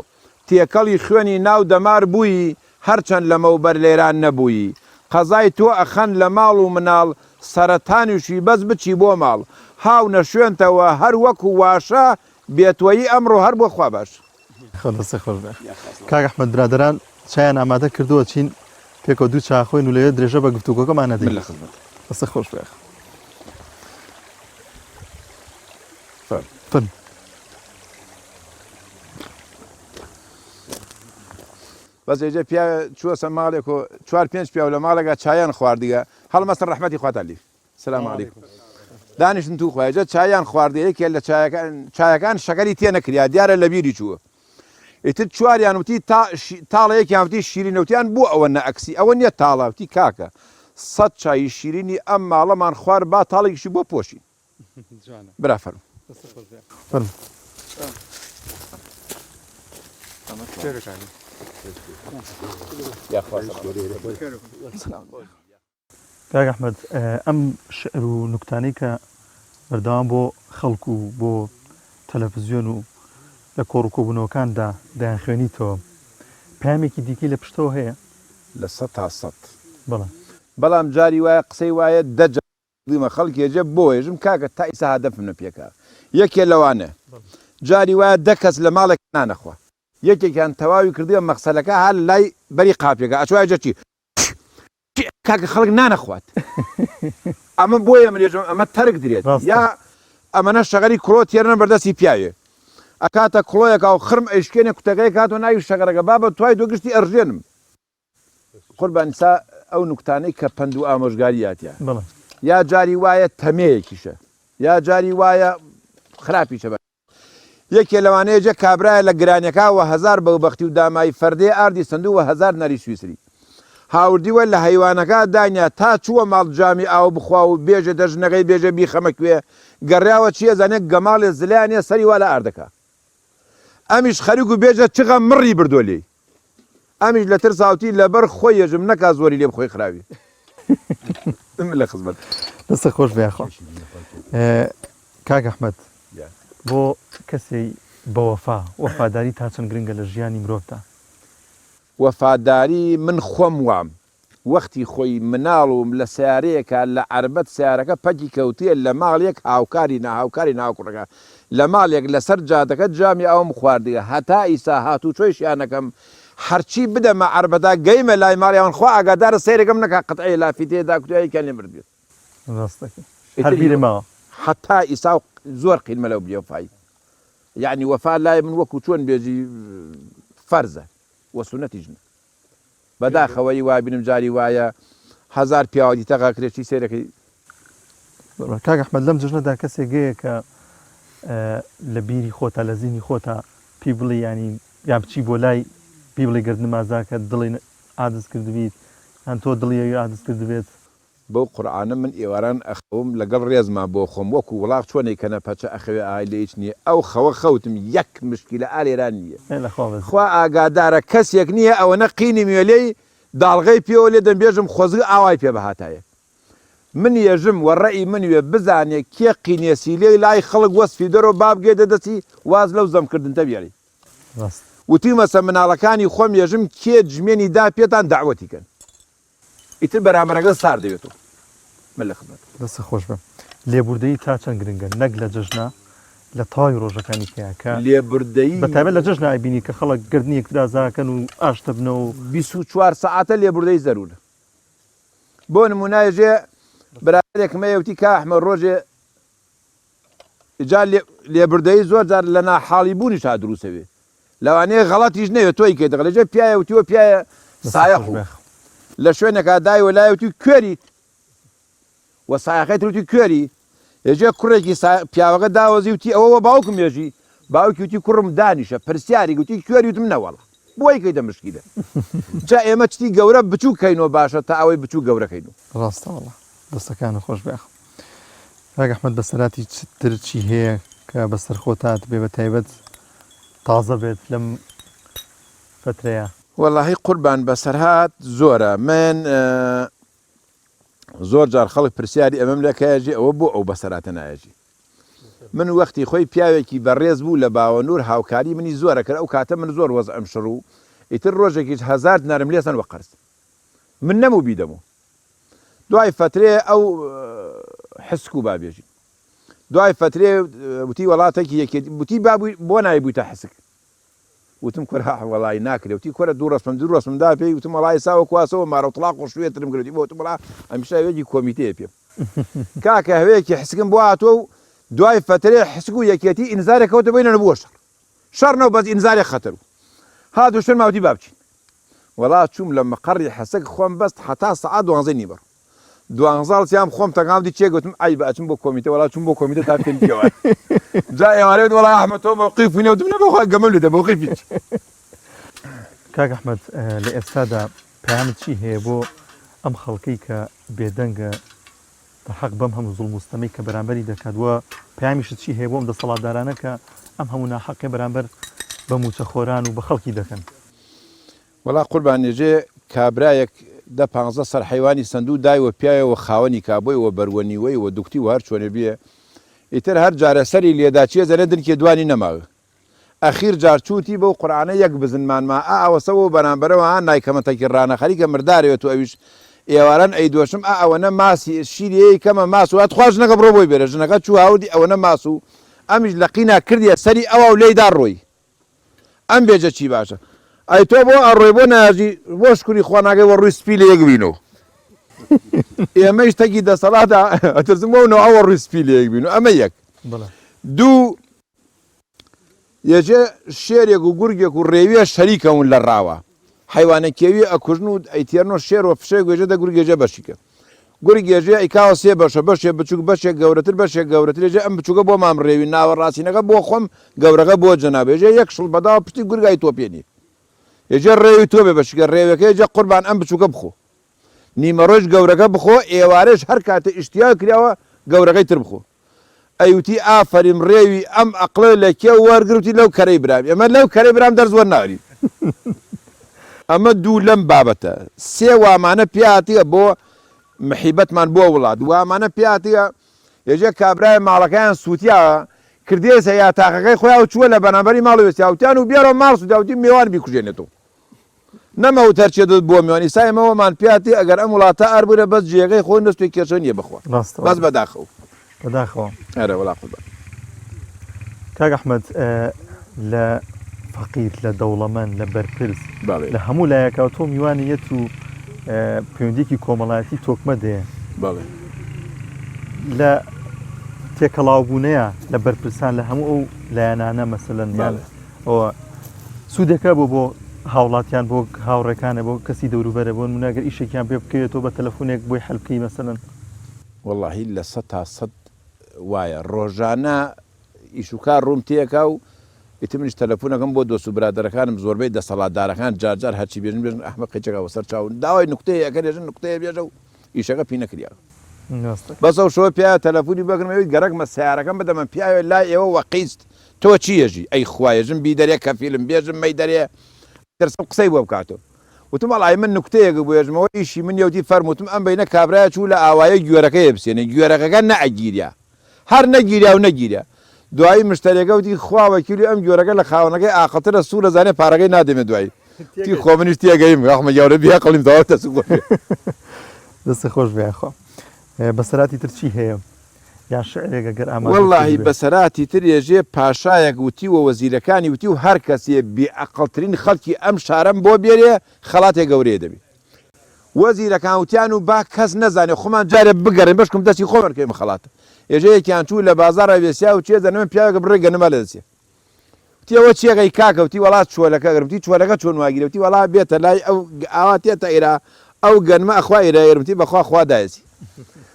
S4: تێکەڵی خوێنی ناو دەمار بوویی هەرچەند لەمەوبەر لێران نەبوویی قەزای تۆ ئەخەن لە ماڵ و مناڵ سەرەتانیشی بەس بچی بۆ ماڵ هاونە شوێنتەوە هەر وەکوو واشە بێ تۆیی ئەمڕۆ هەر بۆ خوا باش.
S3: خوا دەستت خۆش بێ کاک ئەحمەد برادەران چایان ئامادە کردووە چین پێکەوە دوو چا خۆین و لەوێ درێژە بە گفتوگۆکەمان ئەدەین.
S4: من لە خزمەتم.
S3: دەستت خۆش بێ. فەرموو.
S4: بەس ئێجە پیاوێ چووەسە ماڵێک و چوار پێنج پیاو لە ماڵێکا چایان خواردگە. هەڵمەستن ڕەحمەتی خواتان لێ سلام علیکم دانیشتن تو خوایە جا چایان خواردە یەکێ لە چایەکان چایەکان شەکەری تێ نەکریا دیارە لە بیری چووە ئیتر چواریان وتی تا تاڵە یەکیان وتی شیرینە وتیان بۆ ئەوە نەئەکسی ئەوە نییە تاڵە وتی کاکە سەد چایی شیرینی ئەم ماڵەمان خوار با تاڵێکیشی بۆ پۆشین برا فەرموو.
S3: فەرموو. کاک ئەحمەد ئەم شعر و نوکتانەی کە بەردەوام بۆ خەڵک و بۆ تەلەفزیۆن و لە کۆڕ و کۆبوونەوەکاندا دەیانخوێنیتەوە پەیامێکی دیکەی لە پشتەوە هەیە؟
S4: 100%.
S3: بەڵێ.
S4: بەڵام جاری وایە قسەی وایە دە جار کردوومە خەڵکێ جە بۆ ێژم کاکە تا ئیستا هەدەفم نەپێکا یەکێ لەوانە جاری وایە دە کەس لە ماڵێک نان ئەخوا یەکێکیان تەواوی کردووە مەغسەلەکە ها لای بەری قاپێکە ئەچوایە جە چی کاکە خەڵک نانەخوات ئەمە بۆیە من ێژم ئەمە تەرک درێت یا ئەمەنە شەغەری کڵۆ تێرنە بەردەستی پیاوێ ئەکاتە کڵۆیەکا و خرم ئەیشکێنێ کوتەکەی کاتۆ ناوی شەغەرەکە بابە توای تۆ گشتی ئەڕژێنم قوربان سا ئەو نوکتانەی کە پەند و ئامۆژگاری یاتە یا جاری وایە تەمەیەکیشە یا جاری وایە خراپیشە بە یەکێ لەوانەیە جە کابرایە لە گرانیەکا وە هەزار بەوبەختی و دامایی فەردێ ئاردی سەندوو وە هەزار نەری سویسری هاوردیوە لە هەیوانەکا دانیا تا چووە ماڵ جامی ئاو بخوا و بێژێتە ژنەکەی بێژێ بیخەمە کوێ گەڕیاوە چیە زانێ گەماڵێ زلەیانە سەری وا لە ئاردەکا ئەمیش خەریک و بێژە چغە مڕی بردوە لێی ئەمیش لە ترسا وتی لەبەر خۆی یەژم نەکا زۆری لێ بخۆی خراوی من لە خزمەت.
S3: دەستت خۆش بێ یاخوا کاک ئەحمەد بۆ کەسێی بەوەفا وەفاداری تا چەند گرنگە لە ژیانی مرۆڤدا؟
S4: وەفاداری من خۆم وام وەختی خۆی مناڵ وم لە سەیارەیەکا لە عەربەت سەیارەکە پەکی کەوتیە لە ماڵیک هاوکاری ناهاوکاری ناوکوڕەکە لە ماڵێک لەسەر جادەکە جامی ئاوم خواردیە هەتا ئیسا هاتوچۆیشیان ئەکەم هەرچی بدەمە عەربەتا گەیمە لای ماڵیان خوا ئاگادارە سەیرەکەم نەکا قەتعێ لافیتەیە داکوتیا یەکیان لێ مردبێت.
S3: ڕاست دەکەی هەر بیرت ماوە.
S4: هەتا ئیسا زۆر قینمە لەو بێوەفایی یەعنی وەفا لای من وەکو چۆن بێژی فەرزە وە سوننەتیش نە. بەداخەوە ی وابینم جاری وایە هەزار پیاوەتی تەق ئەکرێ چی سەیرەکەی.
S3: کاک ئەحمەد لەم جەژنەدا کەسێک هەیە کە لە بیری خۆتا لە زیهنی خۆتا پێی بڵێی یانی یان بچی بۆ لای پێی بڵێی گەردنم ئازاکە دڵی عاجز کردبیت یان تۆ دڵی ئەوی عاجز کردبێت؟
S4: بەو قورعانە من ئێواران ئەخەوم لەگەڵ ڕێزما بۆ خۆم وەکو وڵاخ چۆن ئەیکەنە پەچە ئەخەوێ ئای لە هیچ نیە ئەو خەوە خەوتم یەک مشکیلە ئا لێرا نیە خوا ئاگادارە کەسێک نیە ئەوەنە قینی مێلێی داڵغەی پێوە لێ دەم بێژم خۆزگە ئاوای پێ بهاتایە من یەژم وە ڕەئی من وێ بزانێ کێ قینێسی لێی لای خەڵک وەسفی دەرۆ با بگێتە دەستی واز لەو زەم کردنتە بێڵی وتویمەسە مناڵەکانی خۆم یەژم کێ جمێنی دا پێتان دەعوەتی کەن. ئیتر بەرامبەرەکە سارد دەبێتەوە. من لە خزمەتم.
S3: دەستت خۆش بێ. لێبوردەیی تا چەند گرنگە نەک لە جەژنا لە تەواوی ڕۆژەکانی کەیا کە
S4: لێبوردەیی.
S3: بە تایبەت لە جەژنا ئەبینی کە خەڵک گەردنی یەکتر ئازاکەن و ئاشت دەبنەوە و.
S4: 24 سەعاتە لێبوردەیی زەرورە. بۆ نمونە ژێ برادەرێکم هەیە وتی کا ئەحمەد ڕۆژێ جا لێبوردەیی زۆر جار لە ناحاڵی بوونیشا دروست ئەوێ لەوانەیە غەڵەتیش نەوێ تۆی کەیتە غەڵەت جا پیایە وتیوە پیایە سایەق و لە شوێنێکا دای وەلای وتی کوێریت و سایەقەی تر وتی کوێری یەجێ کوڕێکی پیاوەکە داوەزی وتی ئەوە وە باوکم یەژی باوکی وتی کوڕم دانیشە پرسیاری گوتی کوێری وتم نەوەڵا بۆی کەیتە مشکیلە جا ئێمە چتی گەورە بچوو کەینەوە باشە تا ئەوەی بچوو گەورە کەینەوە
S3: ڕاستە وەڵا دەستەکانت خۆش بێ ئاخ. کاک ئەحمەد بەسەرهاتی چ تر چی هەیە کە بەسەر خۆت هاتبێ بە تایبەت تازە بێت لەم فەترەیە؟
S4: وەڵاهی قوربان بەسەرهات زۆرە من زۆر جار خەڵک پرسیاری ئەمەم لێ کەیەژی ئەوە بۆ ئەو بەسەراتە نایەژی من وەختی خۆی پیاوێکی بەڕێز بوو لە باوەنور هاوکاری منی زۆرە کرد ئەو کاتە من زۆر وەزعم شڕ و ئیتر ڕۆژێکیش هەزار دینارم لێسەن وە قەرز من نەموو بیدەمو دوای فەترێ ئەو حسک و با بێژین دوای فەترێ وتی وڵاتێکی یەکێتی وتی با بۆ نای بوویتە حسک وتم کورە وەڵای ناکرێ وتی کورە دوو ڕەسمم دوو ڕەسمم دا پێی وتم وەڵای سا وەکو واسەوە مارە و تڵاق و شوێترم کرد وتی بۆ وتم وەڵا ئەمیشە هەوێکی کۆمیتەیە پێم کاکە هەوێکی حسکم بۆ هاتووە و دوای فەترێ حسک و یەکێتی ئینزارێک کەوتە بینە نەبووە شەڕ شەڕ نەو بەس ئینزارێک خەتەر و هات و شتن ماوتی با بچین وەڵا چووم لە مەقەڕی حەسەک خۆم بەست حەتا سەعات دوانزەی نیوەڕۆ. دوانزاڵ سیام خۆم تەنگام دی چێ گوتم عەیبە ئەچم بۆ کۆمیتە وەڵا چوم بۆ کۆمیتە تا پێم پێوە جا ئێوارێ وت وەڵا ئەحمەد تۆ مەوقیف بووینە وتم نە بەخوا گەمەم لێ دە مەوقیفی چی.
S3: کاک ئەحمەد لە ئێستادا پەیامت چی هەیە بۆ ئەم خەڵکەی کە بێدەنگە دەرحەق بەم هەموو زوڵم و ستەمەی کە بەرامبەری دەکات و پەیامیشت چی هەیە بۆ ئەم دەسەڵاتدارانە کە ئەم هەموو ناحەقیە بەرامبەر بە مووچەخۆران و بە خەڵکی دەکەن؟
S4: وەڵا قوربان نێژێ کابرایەک دە پانزە سەر حەیوانی سەندوو دای وە پیاوێ وە خاوەنی کابۆی وە بەر وە نیوەی وە دوکتی وە هەر چۆنێ بیێ ئیتر هەر جارێ سەری لێدا چیە زەرێ دنکێ دوانی نەماوێ ئەخیر جار چووتی بەو قورعانە یەک بزنمان ما ئا ئەوەسە وەو بەرامبەرەوە ها نایکەمە تەکی ڕانە خەریکە مردارەوێ تو ئەویش ئێواران ئەیدۆشم ئا ئەوەنە ماسی شیری یەی کەمە ماس و ئەتخوا ژنەکە بڕۆ بۆی بێرە ژنەکە چوو هاوردی ئەوەنە ماس و ئەمیش لە قینا کردیە سەری ئەوا و لێیدا ڕۆی ئەم بێجە چی باشە ئەی تۆ بۆ ئەڕۆی بۆ ناژی بۆ شکری خوا ناکەی وە ڕووی سپی لە یەک بینەوە ئێمەیش تەکی دەسەڵاتە ئەترسم وەو نەوە وە ڕووی سپی لە یەک بین و ئەمە یەک دوو یەکێ شێرێک و گورگێک و ڕێویە شەریکەون لە ڕاوە حەیوانە کێوی ئەکوژن و ئەیتێرن و شێر وە فشەی گوێژە دە گورگێژە بەشیکە گورگێژێ ئەیکاوە سێ بەشە بەشێ بچوک بەشێ گەورەتر بەشێ گەورەتر ێژێ ئەم بچوکە بۆ مام ڕێوی ناوە ڕاستینەکە بۆ خۆم گەورەکە بۆ جەناب ێژێ یەک شڵ بەداوە پشتی گورگای تۆپێنی ێژێ ڕێوی تۆ بێ بەشیکە ڕێوەکە ێژێ قوربان ئەم بچوکە بخۆ نیمەڕۆیش گەورەکە بخۆ ئێوارێش هەر کاتێ ئیشتیا کراوە گەورەکەی تر بخۆ ئەیوتی ئافەریم ڕێوی ئەم ئەقڵە لە کێ وەرگرتی لەو کەرەی برام ئێمە لەو کەرەی برام دەرس وەرناگرین ئەمە دوو لەم بابەتە سێ وامانە پێاتیە بۆ محیبەتمان بۆ وڵات وامانە پێاتیە یەژێ کابرای ماڵەکەیان سووتیا کردێسە یا تاقەکەی خۆیان و چووە لە بەرامبەری ماڵ وێستیاوتیان و بێرەوە ماڵ سووتاوتی مێوان بیکوژێنێتەوە نەمەوت هەرچێ دەت بۆ میوان ئیستا ئێمە وەمان پیاتی ئەگەر ئەم وڵاتە ئار بورە بەس جێگەی خۆی نەستوی کێشە نیە بەخوا
S3: ڕاستە
S4: بەس بەداخەوە.
S3: بەداخەوە.
S4: ئەرێ وەڵا قوربان.
S3: کاک ئەحمەد لە فەقیر لە دەوڵەمەند لە بەرپرس
S4: بەڵێ.
S3: لە هەموو لایەکا تۆ میوانی یەت و پەیوەندیەکی کۆمەڵایەتی تۆکمە دەیە.
S4: بەڵێ.
S3: لە تێکەڵاوبوونەیە لە بەرپرسان لە هەموو ئەو لایەنانە مەسەلەن یان
S4: بەڵێ.
S3: ئەوە سوودێکە بۆ بۆ هاوڵاتیان بۆ هاوڕێکانە بۆ کەسی دەوروبەرە بۆ نمونە گەر ئیشێکیان پێ بکەوێت تۆ بە تەلەفونێک بۆی حەل بکەی مەسەلەن.
S4: وەڵاهی 100% وایە ڕۆژانە ئیش و کار ڕووم تێکا و ئیتر منیش تەلەفون ئەکەم بۆ دۆست و برادەرەکانم زۆربەی دەسەڵاتدارەکان جار جار هەرچی بێژن بێژن ئەحمەق قیچەکە وەسەر چاون داوای نوکتەیە ئەکەن ێژن نوکتەیە بێژە و ئیشەکە پینە کریا بەس ئەو شەوە پیاوە تەلەفونی بۆ کردم ئەوی گەرەکمە سەیارەکەم بدەمە پیاوێ لای ئێوە وەقیست تۆ چی ێژی ئەی خوا ێژم بیدەرێ کەفیلم بێژم مەیدەرێ ترسم قسەی بۆ بکاتۆ وتم وەڵای من نوکتەیەک بێژمەوە ئیشی من یەوتی فەرموو وتم ئەم بەینە کابرایە چوو لە ئاوایە گوێرەکەیە بسێنێ گوێرەکەکە نەئەگیریا هەر نەگیریا و نەگیریا دوایی مشتەریەکە وتی خوا وەکیلی ئەم گوێرەکە لە خاوەنەکەی ئاقڵترە سوورە زانێ پارەکەی نادەمێ دوایی وتی خۆ منیش تێگەیم ڕەحمە گەورە بێ ئەقڵیم تەواو دەست خۆش بێ.
S3: دەست خۆش بێ یاخوا بەسەراتی تر چی هەیە یان شعرێک ئەگەر ئامادەت
S4: وەڵاهی
S3: کردبێ.
S4: بەسەراتی تر ێژێ پاشایەک وتی وە وەزیرەکانی وتی و هەر کەسێ بێ ئەقڵترین خەڵکی ئەم شارەم بۆ بێرێ خەڵاتێ گەورەیە دەبێ. وەزیرەکان وتیان و با کەس نەزانێ خۆمان جارێ بگەڕێین بەشکم دەستی خۆمان کەوین خەڵات. ێژێ یەکیان چوو لە بازاڕا وێسیا و چێ زەنە من پیاوێکە بڕێ گەنمە لە دەسێ. وتی ئەوە چیە ئەی کاکە وتی وەڵا چۆلەکە ئەگرم وتی چۆلەکە چۆن واگیرێ وتی وەڵا بێتە لای ئەو ئاوا تێتە ئیرا ئەو گەنمە ئەخوا ئیرا ئێرم وتی بەخوا خوا دایەسی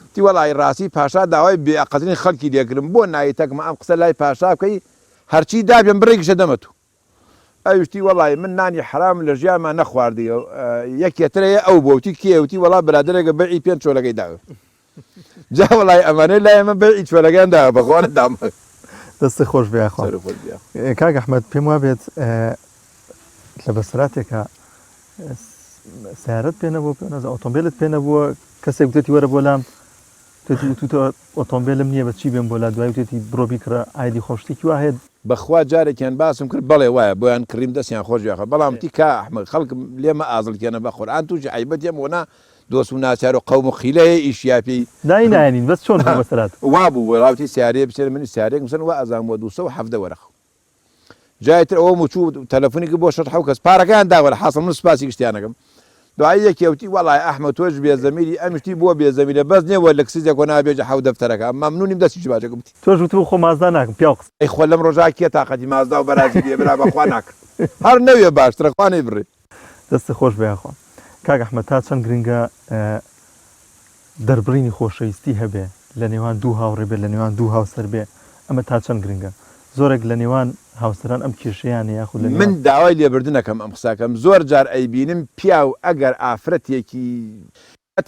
S4: وتی وەڵای ڕاستی پاشا داوای بێ ئەقڵترین خەڵکی لێکردم بۆ نایی تەکمە ئەم قسە لای پاشا بکەی هەرچی دابێم بڕێکیشە دەمە تو ئەویش وتی وەڵای من نانی حەرامم لە ژیانما نەخواردیە یەکێ تر هەیە ئەو بووە وتی کێیە وتی وەڵا برادەرێکە بەیعی پێنج چۆلەکەی داوە جا وەڵای ئەمانەی لای ئێمە بەیعی چۆلەکەیان داوە بەخوا نەدامە.
S3: دەستت خۆش بێ یاخوا.
S4: سەرو خۆش بێ یاخوا.
S3: کاک ئەحمەد پێم وابێت لە بەسەراتێکا سەیارەت پێ نەبووە پێ نازانم ئۆتۆمبێلت پێ نەبووە کەسێک وتێتی وەرە بۆ لام وتێتی وتوتە ئۆتۆمبێلم نییە بە چی بێم بۆ لات دوای وتێتی بڕۆ بیکڕە ئایدی خۆم شتێکی وا هەیە.
S4: بەخوا جارێکیان باسم کرد بەڵێ وایە بۆیان کڕیم دەستیان خۆش بێ بەڵام وتی کا ئەحمەق خەڵک لێمە ئازڵکێنە بە قورئان توشی عەیبەت یەم وەنا دۆست و ناچار و قەوم و قیلە هەیە ئیشیا پێی
S3: نای نایەنین بەس چۆن بوو بەسەرات؟
S4: وابوو وەڵا وتی سیارەیە بچێنە منیش سیارەیەکم سەند وا ئەزانم وە 217 وەرەق جای تر ئەوەم و چوو تەلەفونی کرد بۆ شەش حەو کەس پارەکەیان دا وەلحاسڵ من سوپاسی گشتیان ئەکەم دوایی یەکێ وتی وەڵای ئەحمەد تۆش بێ زەمیری ئەمیش وتی بۆ بێ زەمیرە بەس نیە وە لکسزێک وە نابێژە حەو دەفتەرەکە مەمنونیم دەستی باجەکە وتی.
S3: تۆش وتبوو خۆ مازدا ناکەم پیاو قسە.
S4: ئەی خۆ لەم ڕۆژا کێ تاقەتی مازدا و بەرازیلیە برا بەخوا ناکەم هەر نەوێ باشترە خوا نەیبڕێ.
S3: دەستت خۆش بێ یاخوا کاک ئەحمەد تا چەند گرنگە. دەربڕینی خۆشەویستی هەبێ لە نێوان دوو هاوڕێ بێت لە نێوان دوو هاوسەر بێ ئەمە تا چەند گرنگە؟ زۆرێک لە نێوان هاوسەران ئەم کێشەیان هەیە یاخود لە
S4: من
S3: نێوان.
S4: داوای لێبردن ئەکەم ئەم قسەکەم زۆر جار ئەیبینم پیاو ئەگەر ئافرەتێکی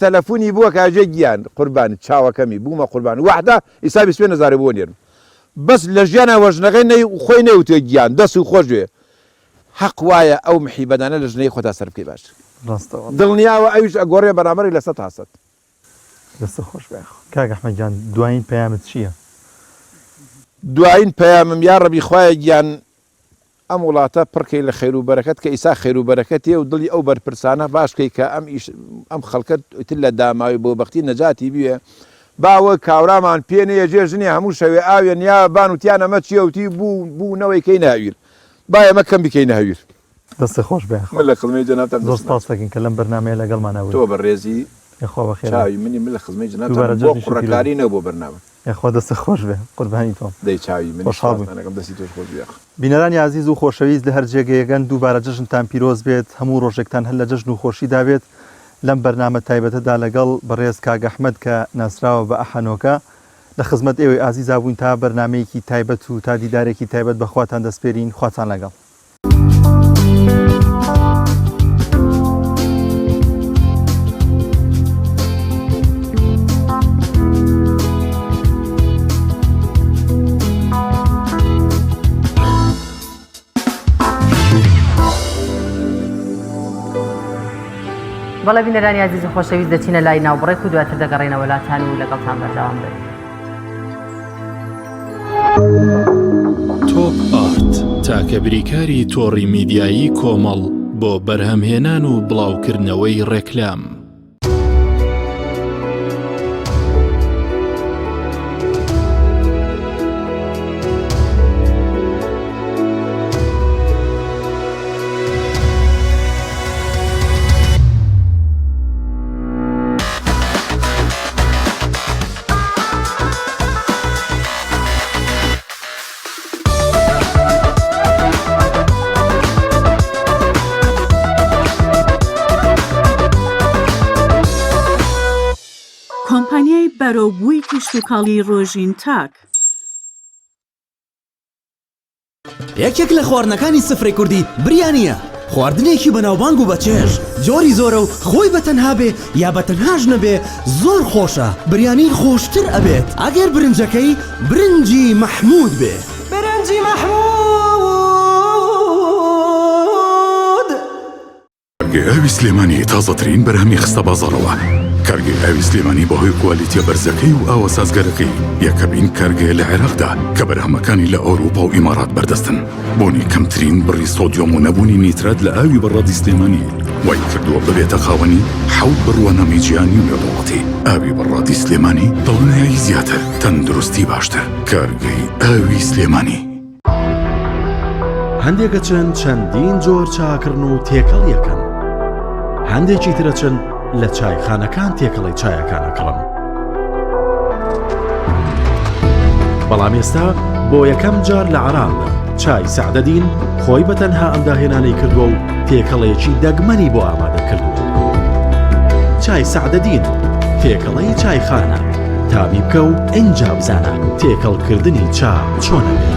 S4: تەلەفونی بوە کاژێ گیان قوربانت چاوەکەمی بومە قوربانت وەحدە ئیسابی سوێ نەزارێ بۆ نێرم بەس لە ژیانا وە ژنەکەی نەی خۆی نەیوتوە گیان دەس و خۆش بێ حەق وایە ئەو محیبەدانە لە ژنەی خۆتا سەرف کەی باشتر
S3: ڕاستە وەڵا.
S4: دڵنیاوە ئەویش ئەگۆڕێ بەرامبەری لە سەتا سەت.
S3: دەستت خۆش بێ یاخوا. کاک ئەحمەد گیان دوایین پەیامت چییە؟
S4: دوایین پەیامم یاڕەبی خوایە گیان ئەم وڵاتە پڕ کەی لە خێرو بەرەکەت کە ئیسا خێرو بەرەکەتێ و دڵی ئەو بەرپرسانە باش کەی کە ئەم ئیش ئەم خەڵکە ئیتر لە داماوی بۆ بەختی نەجاتی بوێ با وەک کاورامان پێ نەیە جێ ژنێ هەموو شەوێ ئاوێ نیا بان وتیان ئەمە چیە وتی بوو بوو نەوەی کەینە هەویر با ئێمە کەم بیکەینە هەویر.
S3: دەستت خۆش بێ یاخوا.
S4: من لە خزمەی جەنابتان
S3: زۆر
S4: دەستم
S3: سپاست دەکەین کە لەم بەرنامەیە لەگەڵمانا
S4: تۆ
S3: بووی.
S4: بەڕێزی
S3: یاخوا بەخێر بێی.
S4: چاوی منی من لە خزمەی جەنابتانم
S3: دووبارە
S4: بۆ
S3: جەژنیشت پیرۆز بێ.
S4: قوڕەکاری نەک بۆ بەرنامە.
S3: یاخوا دەستت خۆش بێ قوربانی تۆم.
S4: دەی چاوی منی
S3: خۆشحاڵ بووین.
S4: سوپاستان ئەکەم دەستی تۆش خۆش بێ یاخوا.
S3: بینەرانی ئازیز و خۆشەویست لە هەر جێگەیەگەن دووبارە جەژنتان پیرۆز بێت هەموو ڕۆژێکتان هەر لە جەژن و خۆشیدا بێت لەم بەرنامە تایبەتەدا لەگەڵ بەڕێز کاک ئەحمەد کە ناسراوە بە ئەحەنۆکە لە خزمەت ئێوەی ئازیزا بووین تا بەرنامەیەکی تایبەت و تا دیدارێکی تایبەت بە خواتان دەسپێرین خواتان لەگەڵ.
S1: بەڵێ بینەرانی ئازیز و خۆشەویست دەچینە لای ناوبڕێک و دواتر دەگەڕێنەوە لاتان و لەگەڵتان بەردەوام بن.
S5: تۆپ ئارت تاکە بریکاری تۆڕی میدیایی کۆمەڵ بۆ بەرهەمهێنان و بڵاوکردنەوەی ڕێکلام.
S6: کۆمپانیای بەرەوبووی کشتوکاڵی ڕۆژین تاک.
S7: یەکێک لە خواردنەکانی سفرەی کوردی بریانییە، خواردنێکی بەناوبانگ و بەچێژ، جۆری زۆرە و خۆی بە تەنها بێ یا بە تەنهاش نەبێ زۆر خۆشە، بریانی خۆشتر ئەبێت ئەگەر برنجەکەی برنجی مەحموود بێ.
S8: برنجی مەحموود.
S9: کارگەی ئاوی سلێمانی تازەترین بەرهەمی خستە بازاڕەوە. کارگەی ئاوی سلێمانی بەهۆی کوالیتیە بەرزەکەی و ئاوە سازگارەکەی یەکەمین کارگەیە لە عێراقدا کە بەرهەمەکانی لە ئەوروپا و ئیمارات بەردەستن. بوونی کەمترین بڕی سۆدیۆم و نەبوونی نیترات لە ئاوی بەڕادی سلێمانی وای کردووە ببێتە خاوەنی حەوت بڕوانامەی جیهانی و نێودەوڵەتی. ئاوی بەڕادی سلێمانی دڵنیایی زیاتر، تەندروستی باشتر. کارگەی ئاوی سلێمانی.
S10: هەندێک ئەچن چەندین جۆر چا ئەکڕن و تێکەڵی ئەکەن، هەندێکی تر ئەچن لە چایخانەکان تێکەڵەی چایەکان ئەکڕن. بەڵام ئێستا بۆ یەکەم جار لە عێراقدا چای سەعدەدین خۆی بە تەنها ئەم داهێنانەی کردووە و تێکەڵەیەکی دەگمەنی بۆ ئامادە کردووە. چای سەعدەدین تێکەڵەی چایخانە تامی بکە و ئینجا بزانە تێکەڵکردنی چا چۆنە بێ.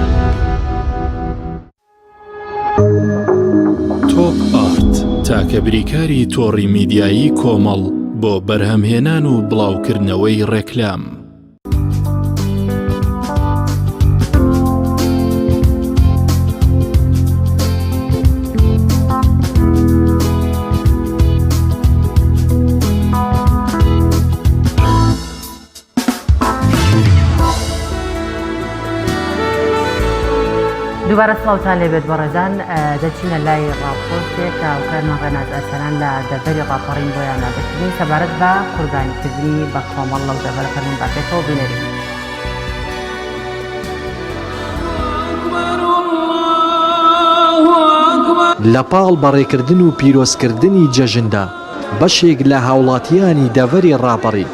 S5: تۆپ ئارت تاکە بریکاری تۆڕی میدیایی کۆمەڵ بۆ بەرهەمهێنان و بڵاوکردنەوەی ڕێکلام.
S1: دووبارە سڵاوتان لێبێت بەڕێزان دەچینە لای ڕاپۆرتێک کە هاوکارمان ڕێناز ئەرسەلان لە دەڤەری ڕاپەڕین بۆیان ئامادەکردین سەبارەت بە قوربانیکردنی بە کۆمەڵ لەو دەڤەرە فەرموون با پێکەوە بینەرین.
S11: لە پاڵ بەڕێکردن و پیرۆزکردنی جەژندا، بەشێک لە هاوڵاتیانی دەڤەری ڕاپەڕین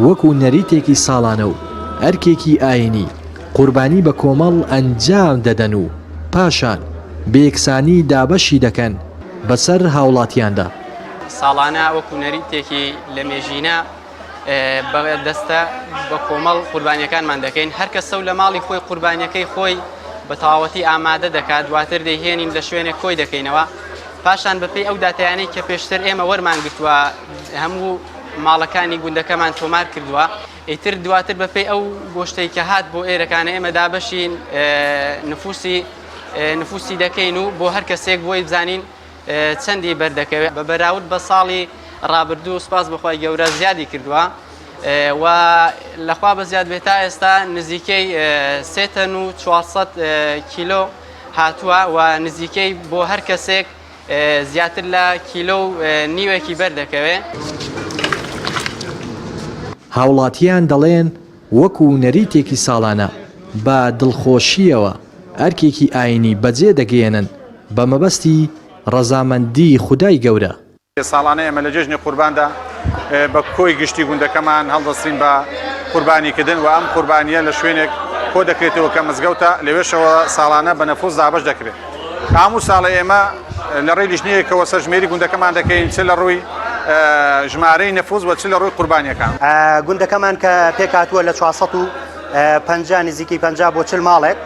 S11: وەکو نەریتێکی ساڵانە و ئەرکێکی ئاینی قوربانی بە کۆمەڵ ئەنجام دەدەن و پاشان بە یەکسانی دابەشی دەکەن بەسەر هاوڵاتیاندا.
S12: ساڵانە وەکو نەریتێکی لەمێژینە.
S8: بە دەستە بە کۆمەڵ قوربانیەکانمان دەکەین هەر کەسە و لە ماڵی خۆی قوربانیەکەی خۆی بە تەواوەتی ئامادە دەکات دواتر دەیهێنین لە شوێنێک کۆی دەکەینەوە پاشان بەپێی ئەو داتایانەی کە پێشتر ئێمە وەرمان گرتووە هەموو ماڵەکانی گوندەکەمان تۆمار کردووە ئیتر دواتر بەپێی ئەو گۆشتەی کە هات بۆ ئێرەکانە ئێمە دابەشی نفوسی نفوسی دەکەین و بۆ هەر کەسێک بۆی بزانین چەندی بەردەکەوێت بە بەراورد بە ساڵی ڕابردوو سپاس بەخوای گەورە زیادی کردووە و لەخوا بە زیاد بێت تا ئێستا نزیکەی سێ تەن و 400 کیلۆ هاتووە و نزیکەی بۆ هەر کەسێک زیاتر لە کیلۆ و نیوێکی بەردەکەوێت.
S11: هاوڵاتیان دەڵێن، وەکو نەریتێکی ساڵانە بە دڵخۆشییەوە ئەرکێکی ئاینی بەجێ دەگەیەنن بە مەبەستی ڕەزامەندی خودای گەورە.
S12: ساڵانە ئێمە لە جەژنی قورباندا بە کۆی گشتی گوندەکەمان هەڵدەستین بە قوربانیکردن و ئەم قوربانییە لە شوێنێک کۆ دەکرێتەوە کە مزگەوتە، لەوێشەوە ساڵانە بە نەفوس دابەش دەکرێت. هەموو ساڵێ ئێمە لە ڕێی لیژنەیەکەوە سەرژمێری گوندەکەمان دەکەین چ لە ڕووی ژمارەی نەفوس و چ لە ڕووی قوربانیەکان.
S13: گوندەکەمان کە پێکهاتووە لە 450 نزیکەی 50 بۆ 40 ماڵێک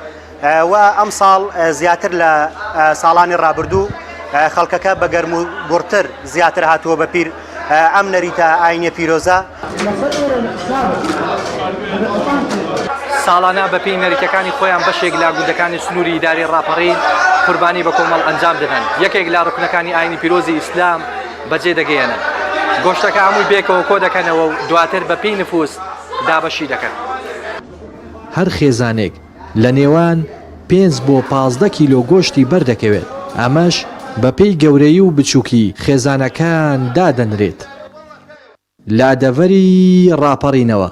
S13: و ئەمساڵ زیاتر لە ساڵانی ڕابردوو خەڵکەکە بە گەرم و گوڕتر زیاتر هاتووە بە پیر ئەم نەریتە ئاینیە پیرۆزە.
S14: ساڵانە بەپێی نەریتەکانی خۆیان بەشێک لە گوندەکانی سنووری ئیدارەی ڕاپەڕین قوربانی بە کۆمەڵ ئەنجام دەدەن، یەکێک لە ڕوکنەکانی ئاینی پیرۆزی ئیسلام بەجێ دەگەیەنن. گۆشتەکە هەمووی پێکەوە کۆدەکەنەوە و دواتر بەپێی نفوس دابەشی دەکەن.
S11: هەر خێزانێک لە نێوان پێنج بۆ 15 کیلۆ گۆشتی بەردەکەوێت، ئەمەش بەپێی گەورەیی و بچووکی خێزانەکان دادەنرێت. لە دەڤەری ڕاپەڕینەوە،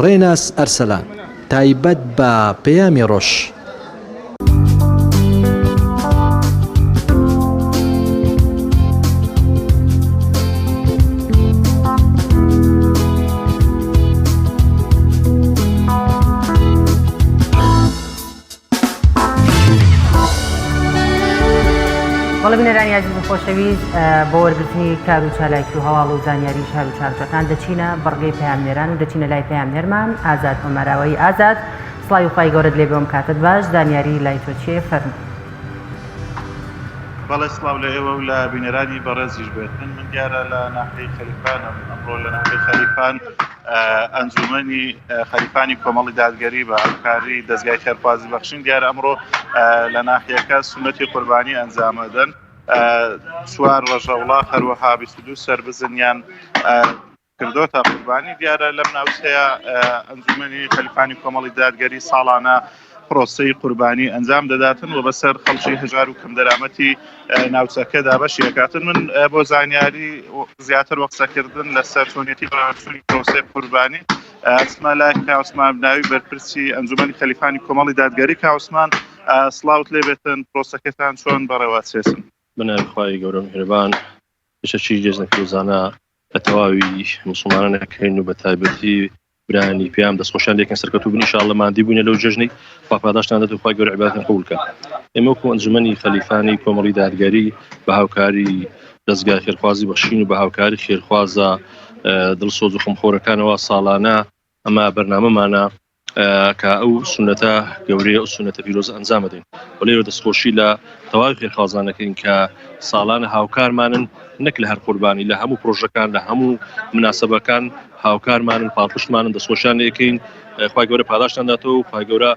S11: ڕێناس ئەرسەلان، تایبەت بە پەیامی ڕۆژ.
S1: بەڵێ بینەرانی ئازیز و خۆشەویست بۆ وەرگرتنی کار و چالاکی و هەواڵ و زانیاری شار و شارچەکان دەچینە بڕگەی پەیامنێران و دەچینە لای پەیامنێرمان ئازاد ئۆمەراوەیی ئازاد سڵاوی خوای گەورەت لێ بێ کاتت باش زانیاری لای تۆ چییە فەرموو.
S15: بەڵێ سڵاو لە ئێوە و لە بینەرانی بەڕێزیش بێتن من دیارە لە ناحیەی خەلیفانم ئەمڕۆ لە ناحیەی خەلیفان ئەنجومەنی خەلیفانی کۆمەڵی دادگەری بە هاوکاری دەزگای خێرخوازی بەخشین دیارە ئەمڕۆ لە ناحیەکە سونەتی قوربانی ئەنجامەدەن چوار ڕەشەوڵاخ هەروەها 22 سەر بزنیان کردۆتە قوربانی دیارە لەم ناوچەیە ئەنجومەنی خەلیفانی کۆمەڵی دادگەری ساڵانە پرۆسەی قوربانی ئەنجام دەداتن و بەسەر خەڵکی هەژار و کەمدەرامەتی ناوچەکە دابەشی ئەکاتن من بۆ زانیاری زیاتر وە قسەکردن لەسەر چۆنیەتی بەڕێوەچوونی پرۆسەی قوربانی ئەچمە لای کاوسمان بناوی بەرپرسی ئەنجومەنی خەلیفانی کۆمەڵی دادگەری کاوسمان سڵاوت لێبێتن پرۆسەکەتان چۆن بەڕێوەچێتن
S16: بەناوی خوای گەورە میهرەبان پێشەکی جێژنە پیرۆزانە لە تەواوی موسڵمانان ئەکەین و بە تایبەتی برایانی پێیان دەستخۆشیان لێکەن سەرکەوتوو بن ئینشاءاللە ماندی بووینە لەو جەژنەی خوا پاداشتان دەدات و خوای گەورە عیبادەتان قبوڵ کات ئێمە وەکو ئەنجومەنی خەلیفانی کۆمەڵی دادگەری بە هاوکاری دەزگای خێرخوازی بەخشین و بە هاوکاری خێرخوازە دڵسۆز و خەمخۆرەکانەوە ساڵانە ئەمە بەرنامەمانە کە ئەو سونەتە گەورەیە ئەو سونەتە پیرۆزە ئەنجام بدەین و لێرە دەستخۆشی لە تەواوی خێرخوازانەکەین کە ساڵانە هاوکارمانن نەک لە هەر قوربانی لە هەموو پرۆژەکان لە هەموو مناسبەکان هاوکارمانن پاڵپشتمانن دەستخۆشیان لەکەین خوای گەورە پاداشتان داتەوە و خوای گەورە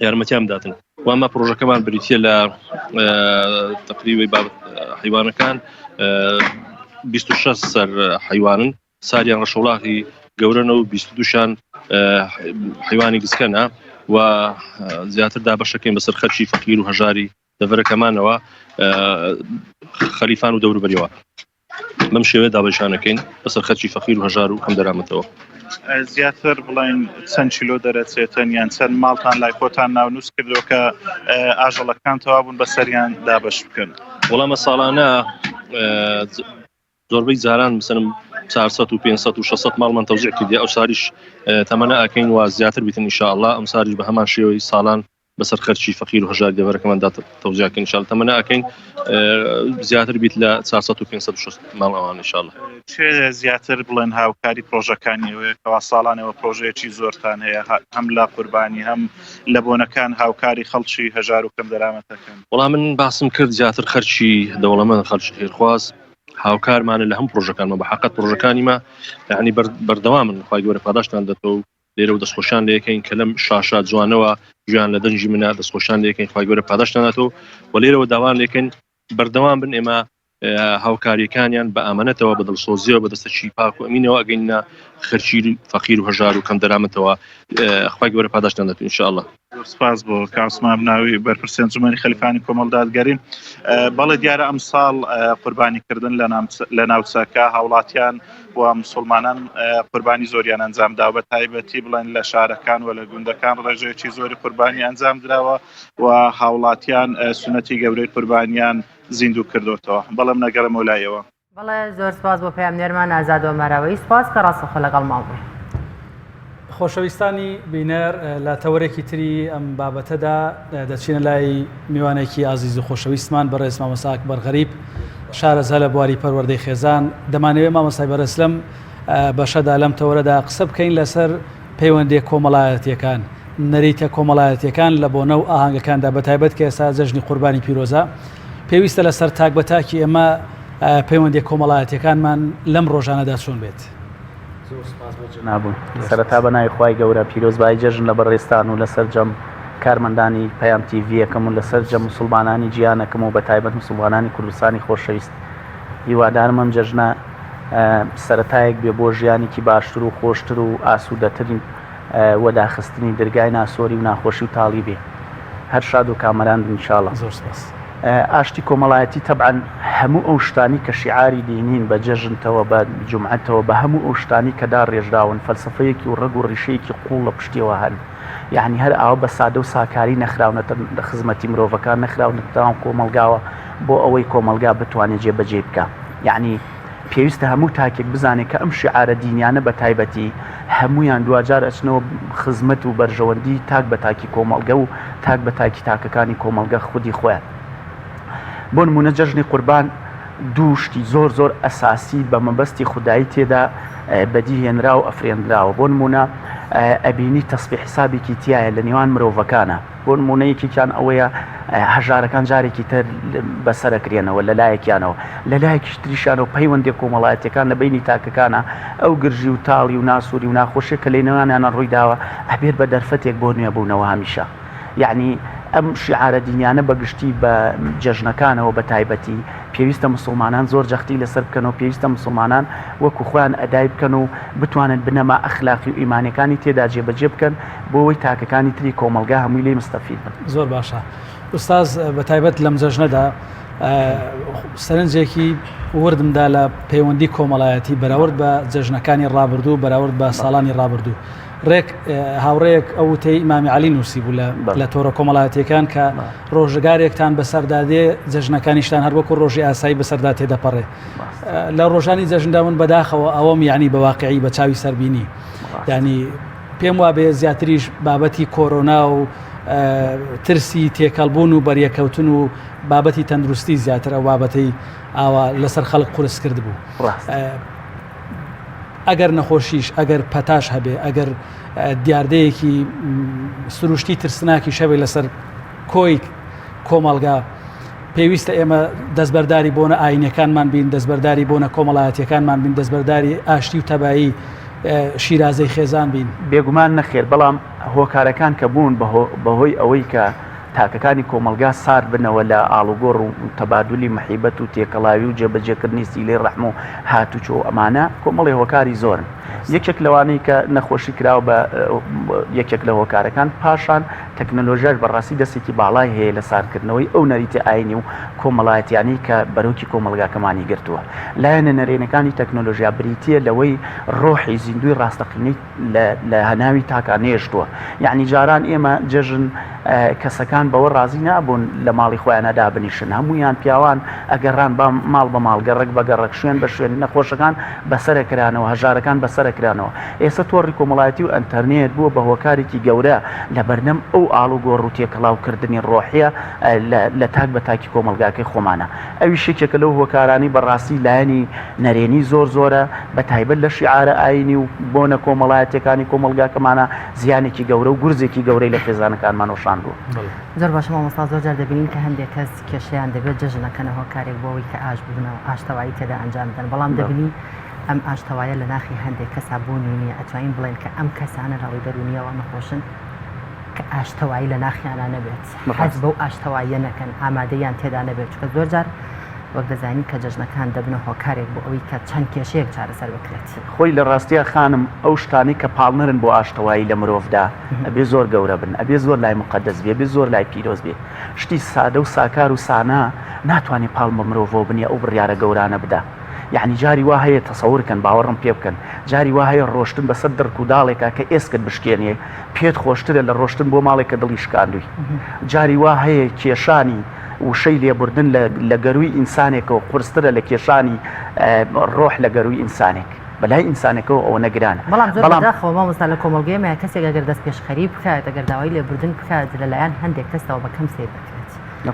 S16: یارمەتیان بداتن وامە پرۆژەکەمان بریتە لە تقریبی بابەت حیوانەکان 26 سەر حیوانن ساریان ڕەشەوڵاغی گەورەنە و 22 شان حیوانی گسکەنە و زیاتر دابەشەکەین بەسەر خەرکی فەقیر و هەژاری دەڤەرەکەمانەوە خەلیفان و دەوروبەریەوە بەم شێوەیە دابەشانەکەین بەسەر خەرکی فەقیر و هەژار و کەم دەرامەتەوە.
S15: زیاتر بڵین چەند کیلۆ دەرەچێتن یان چەند ماڵتان لای خۆتان ناونووس کردەوە کە ئاژەڵەکان تەوابوون بەسەریان دابەش بکەن؟
S16: وەڵامە ساڵانە زۆربەی جاران مثلەن 400 و 500 و 600 ماڵمان تەوزیع کردی ئەو ساریش تەمەنە ئەکەین و زیاتر بیتن ان شاء الله ئەم ساریش بە هەمان شێوەی ساڵان. بەسەر خەرچی فەقیر و هەژاری دەڤەرەکەماندا تەوزیع کەین ان شاء الله تەمەنا ئەکەین زیاتر بیت لە 400 و 560 ماڵ ئەوان ان شاء الله.
S15: کێ زیاتر بڵێن هاوکاری پرۆژەکانی ئەوەیە کەوا ساڵانەوە پرۆژەیەکی زۆرتان هەیە هەم لە قوربانی هەم لە بۆنەکان هاوکاری خەڵکی هەژار و کەمدەرامەتەکەن؟
S16: وەڵا من باسم کرد زیاتر خەرکی دەوڵەمەند خەرکی خێرخواز هاوکارمانە لە هەم پرۆژەکانمە بە حقت پرۆژەکانی مە یعنی بەردەوامن خوای گەورە پاداشتان دەتەوە لێرەوە دەستخۆشیان لێکەین کە لەم شاشە جوانەوە گوێیان لە دەنگی منە دەستخۆشیان لێکەین خوای گەورە پاداشتان داتەوە و لێرەوە داوان لێکەین بەردەوام بن ئێمە هاوکاریەکانیان بە ئامانەتەوە بە دڵسۆزیەوە بە دەستەکی پاک و ئەمینەوە ئەگەینە خەرچی فەقیر و هەژار و کەم دەرامەتەوە خوای گەورە پاداشتان دەات ان شاء الله.
S15: زۆر سپاس بۆ کاک عوسمان بناوی بەرپرسی ئەنجومەنی خەلیفانی کۆمەڵ دادگەری. بەڵێ دیارە ئەمساڵ قوربانیکردن لە ناوچەکە هاوڵاتیان و مسوڵمانان قوربانی زۆریان ئەنجام داوە بە تایبەتی بڵێن لە شارەکان و لە گوندەکان ڕێژەیەکی زۆری قوربانی ئەنجام دراوە و هاوڵاتیان سونەتی گەورەی قوربانیان زیندوو کردوتەوە بەڵێ من ئەگەڕێمەوە لای ئێوە.
S1: بەڵێ زۆر سپاس بۆ پەیامنێرمان ئازاد ئۆمەراوەیی سپاس کە ڕاستەخۆ لەگەڵمان بووی.
S2: خۆشەویستانی بینەر لە تەوەرێکی تری ئەم بابەتەدا دەچینە لای میوانێکی ئازیز و خۆشەویستمان بەڕێز مامۆستا ئەکبەر غەریب شارەزا لە بواری پەروەردەی خێزان دەمانەوێت مامۆستای بەڕێز لەم بەشەدا لەم تەوەرەدا قسە بکەین لەسەر پەیوەندیە کۆمەڵایەتیەکان نەریتە کۆمەڵایەتیەکان لە بۆنە و ئاهەنگەکاندا بەتایبەت کە ئێستا جەژنی قوربانی پیرۆزە پێویستە لەسەر تاک بە تاکی ئێمە پەیوەندیە کۆمەڵایەتیەکانمان لەم ڕۆژانەدا چۆن بێت؟
S17: زۆر سوپاس بۆ جەنابت. سەرەتا بە ناوی خوای گەورە پیرۆزبایی جەژن لە بەڕێزتان و لە سەرجەم کارمەندانی پەیام تی ڤیەکەم و لە سەرجەم موسوڵمانانی جیهانەکەم و بە تایبەت موسوڵمانانی کوردستانی خۆشەویست. هیوادارم ئەم جەژنە سەرەتایەک بێ بۆ ژیانێکی باشتر و خۆشتر و ئاسوودەتر و داخستنی درگای ناسۆری و ناخۆشی و تاڵی بێ. هەر شاد و کامەران بن ان شاء اللە.
S2: زۆر سپاس.
S17: ئاشتی کۆمەڵایەتی تەبعەن هەموو ئەو شتانی کە شیعاری دینین بە جەژنتەوە بە جومعەتەوە بە هەموو ئەو شتانی کە داڕێژراون فەلسەفەیەکی و ڕەگ و ڕیشەیەکی قووڵ لە پشتیەوە هەن یەعنی هەر ئاوا بە سادە و ساکاری نەخراونەتە خزمەتی مرۆڤەکان نەخراونەتە ناو کۆمەڵگاوە بۆ ئەوەی کۆمەڵگا بتوانێت جێبەجێی بکا یەعنی پێویستە هەموو تاکێک بزانێت کە ئەم شیعارە دینیانە بە تایبەتی هەموویان دواجار ئەچنەوە خزمەت و بەرژەوەندی تاک بە تاکی کۆمەڵگە و تاک بە تاکی تاکەکانی کۆمەڵگە خودی خۆیان. بۆ نموونە جەژنی قوربان دوو شتی زۆر زۆر ئەساسی بە مەبەستی خودایی تێدا بەدی هێنرا و ئەفرێندراوە. بۆ نموونە ئەبینی تەسفی حیسابێکی تیایە لە نێوان مرۆڤەکانە. بۆ نموونە یەکێکیان ئەوەیە هەژارەکان جارێکی تر بەسەرەکرێنەوە لە لایەکیانەوە، لە لایەکیش تریشیانەوە پەیوەندیە کۆمەڵایەتیەکان لە بەینی تاکەکانا ئەو گرژی و تاڵی و ناسۆری و ناخۆشیە کە لەینەوانیانا ڕوویداوە ئەبێت بە دەرفەتێک بۆ نوێبوونەوە هەمیشە یەعنی ئەم شیعارە دینیانە بە گشتی بە جەژنەکانەوە بە تایبەتی پێویستە مسوڵمانان زۆر جەختی لەسەر بکەنەوە پێویستە مسوڵمانان وەکو خۆیان ئەدای بکەن و بتوانن بنەما ئەخلاقی و ئیمانیەکانی تێدا جێبەجێ بکەن بۆ ئەوەی تاکەکانی تری کۆمەڵگا هەمووی لێی مستەفید بن.
S2: زۆر باشە ئوستاز بەتایبەت لەم جەژنەدا سەرنجێکی وردم دا لە پەیوەندی کۆمەڵایەتی بەراورد بە جەژنەکانی ڕابردوو بەراورد بە ساڵانی ڕابردوو ڕێک هاوڕێیەک ئەو وتەی ئیمامی عەلی نووسی بوو لە تۆڕە کۆمەڵایەتیەکان کە ڕۆژگارێکتان بەسەردا دێ جەژنەکانیشتان هەر وەکو ڕۆژی ئاسایی بەسەردا تێدەپەڕێ لە ڕۆژانی جەژندا من بەداخەوە ئەوەم یعنی بە واقعی بە چاوی سەربینی یعنی پێم وابێ زیاتریش بابەتی کۆرۆنا و ترسی تێکەڵبوون و بەریەکەوتن و بابەتی تەندروستی زیاتر ئەو بابەتەی ئاوا لەسەر خەڵک قورس کردبوو ئەگەر نەخۆشیش ئەگەر پەتاش هەبێ ئەگەر دیاردەیەکی سروشتی ترسناکیش هەبێ لەسەر کۆی کۆمەڵگا پێویستە ئێمە دەستبەرداری بۆنە ئاینەکانمان بین دەستبەرداری بۆنە کۆمەڵایەتیەکانمان بین دەستبەرداری ئاشتی و تەبایی شیرازەی خێزان بین؟
S17: بێگومان نەخێر، بەڵام هۆکارەکان کە بوون بەهۆی ئەوەی کە تاکەکانی کۆمەڵگا سارد بنەوە لە ئاڵوگۆڕ و تەبادولی مەحیبەت و تێکەڵاوی و جێبەجێکردنی سیلەی ڕەحم و هاتوچۆ و ئەمانە کۆمەڵێ هۆکاری زۆرن یەکێک لەوانەی کە نەخۆشی کراوە بە یەکێک لە هۆکارەکان پاشان تەکنەلۆژیاش بەڕاستی دەستێکی باڵای هەیە لە ساردکردنەوەی ئەو نەریتە ئاینی و کۆمەڵایەتیانەی کە بەرۆکی کۆمەڵگاکەمانی گرتووە. لایەنە نەرێنەکانی تەکنەلۆژیا بریتییە لەوەی ڕۆحی زیندووی ڕاستەقینەی لە هەناوی تاکا نێشتووە. یەعنی جاران ئێمە جەژن کەسەکان بەوە ڕازی نابوون لە ماڵی خۆیانا دابنیشن، هەموویان پیاوان ئەگەڕان بە ماڵ بە ماڵ، گەڕەک بە گەڕەک، شوێن بە شوێن، نەخۆشەکان بەسەرەکرانەوە، هەژارەکان بەسەرەکرانەوە. ئێستا تۆڕی کۆمەڵایەتی و ئەنتەرنێت بووە بە هۆکارێکی گەورە لە بەردەم ئەو. ئاڵوگۆڕ و تێکەڵاوکردنی ڕۆحیە لە تاک بە تاکی کۆمەڵگاکەی خۆمانە. ئەویش یەکێکە لەو هۆکارانەی بەڕاستی لایەنی نەرێنی زۆر زۆرە، بە تایبەت لە شیعارە ئایینی و بۆنە کۆمەڵایەتیەکانی کۆمەڵگاکەمانا زیانێکی گەورە و گورزێکی گەورەی لە خێزانەکانمان وەشاندووە.
S1: زۆر باشە مامۆستا، زۆر جار دەبینین کە هەندێک کەس کێشەیان دەبێت جەژن ئەکەنە هۆکارێک بۆ ئەوەی کە ئاش ببنەوە، ئاشتەوایی تێدا ئەنجام بدەن، بەڵام دەبینی ئەم ئاشتەوایە لە ناخی هەندێک کەسا بوونی نییە، ئەتوانین بڵێین کە ئەم کەسانە لە ڕووی دەروونییەوە نەخۆشن کە ئاشتەوایی لە ناخیانا نەبێت، حەز بەو ئاشتەواییە نەکەن، ئامادەییان تێدا نەبێت، چونکە زۆر جار وەک دەزانین کە جەژنەکان دەبنە هۆکارێک بۆ ئەوەی کە چەند کێشەیەک چارەسەر بکرێت.
S17: خۆی لە ڕاستیا خانم ئەو شتانەی کە پاڵنەرن بۆ ئاشتەوایی لە مرۆڤدا ئەبێ زۆر گەورە بن، ئەبێ زۆر لای موقەدەس بێ، ئەبێ زۆر لای پیرۆز بێ. شتی سادە و ساکار و سانا ناتوانێ پاڵ بە مرۆڤەوە بنێ ئەو بڕیارە گەورانە بدا. یەعنی جاری وا هەیە تەسەور کەن باوەڕم پێ بکەن جاری وا هەیە ڕۆشتن بەسەر دڕک و داڵێکا کە ئێسکت بشکێنێ پێت خۆشترە لە ڕۆشتن بۆ ماڵێک کە دڵی شکاندووی جاری وا هەیە کێشانی وشەی لێبوردن لە گەرووی ئینسانێکەوە قورسترە لە کێشانی ڕۆح لە گەرووی ئینسانێک بەلای ئینسانێکەوە ئەوەنە گرانە
S1: بەڵام زۆر بەداخەوە مامۆستا لە کۆمەڵگەی ئێمە کەسێک ئەگەر دەستپێشخەری بکات ئەگەر داوای لێبوردن بکات لەلایەن هەندێک کەسەوە بە کەم سەیر دەکرێت.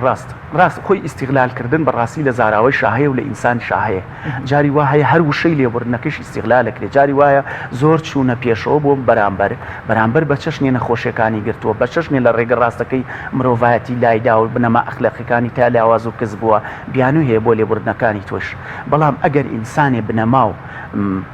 S17: ڕاست ڕاست خۆی ئیستیغلال کردن بەڕاستی لە زاراوەی شا هەیە و لە ئینسانی شا هەیە جاری وا هەیە هەر وشەی لێبوردنەکەیش ئیستیغلال ئەکرێ جاری وایە زۆر چوونە پێشەوە بۆ بەرامبەر بەرامبەر بە چەشنێ نەخۆشیەکانی گرتووە بە چەشنێ لە ڕێگە ڕاستەکەی مرۆڤایەتی لایداوە بنەما ئەخلاقیەکانی تا لاواز و کز بووە بیانووی هەیە بۆ لێبوردنەکانی تۆش بەڵام ئەگەر ئینسانێ بنەما و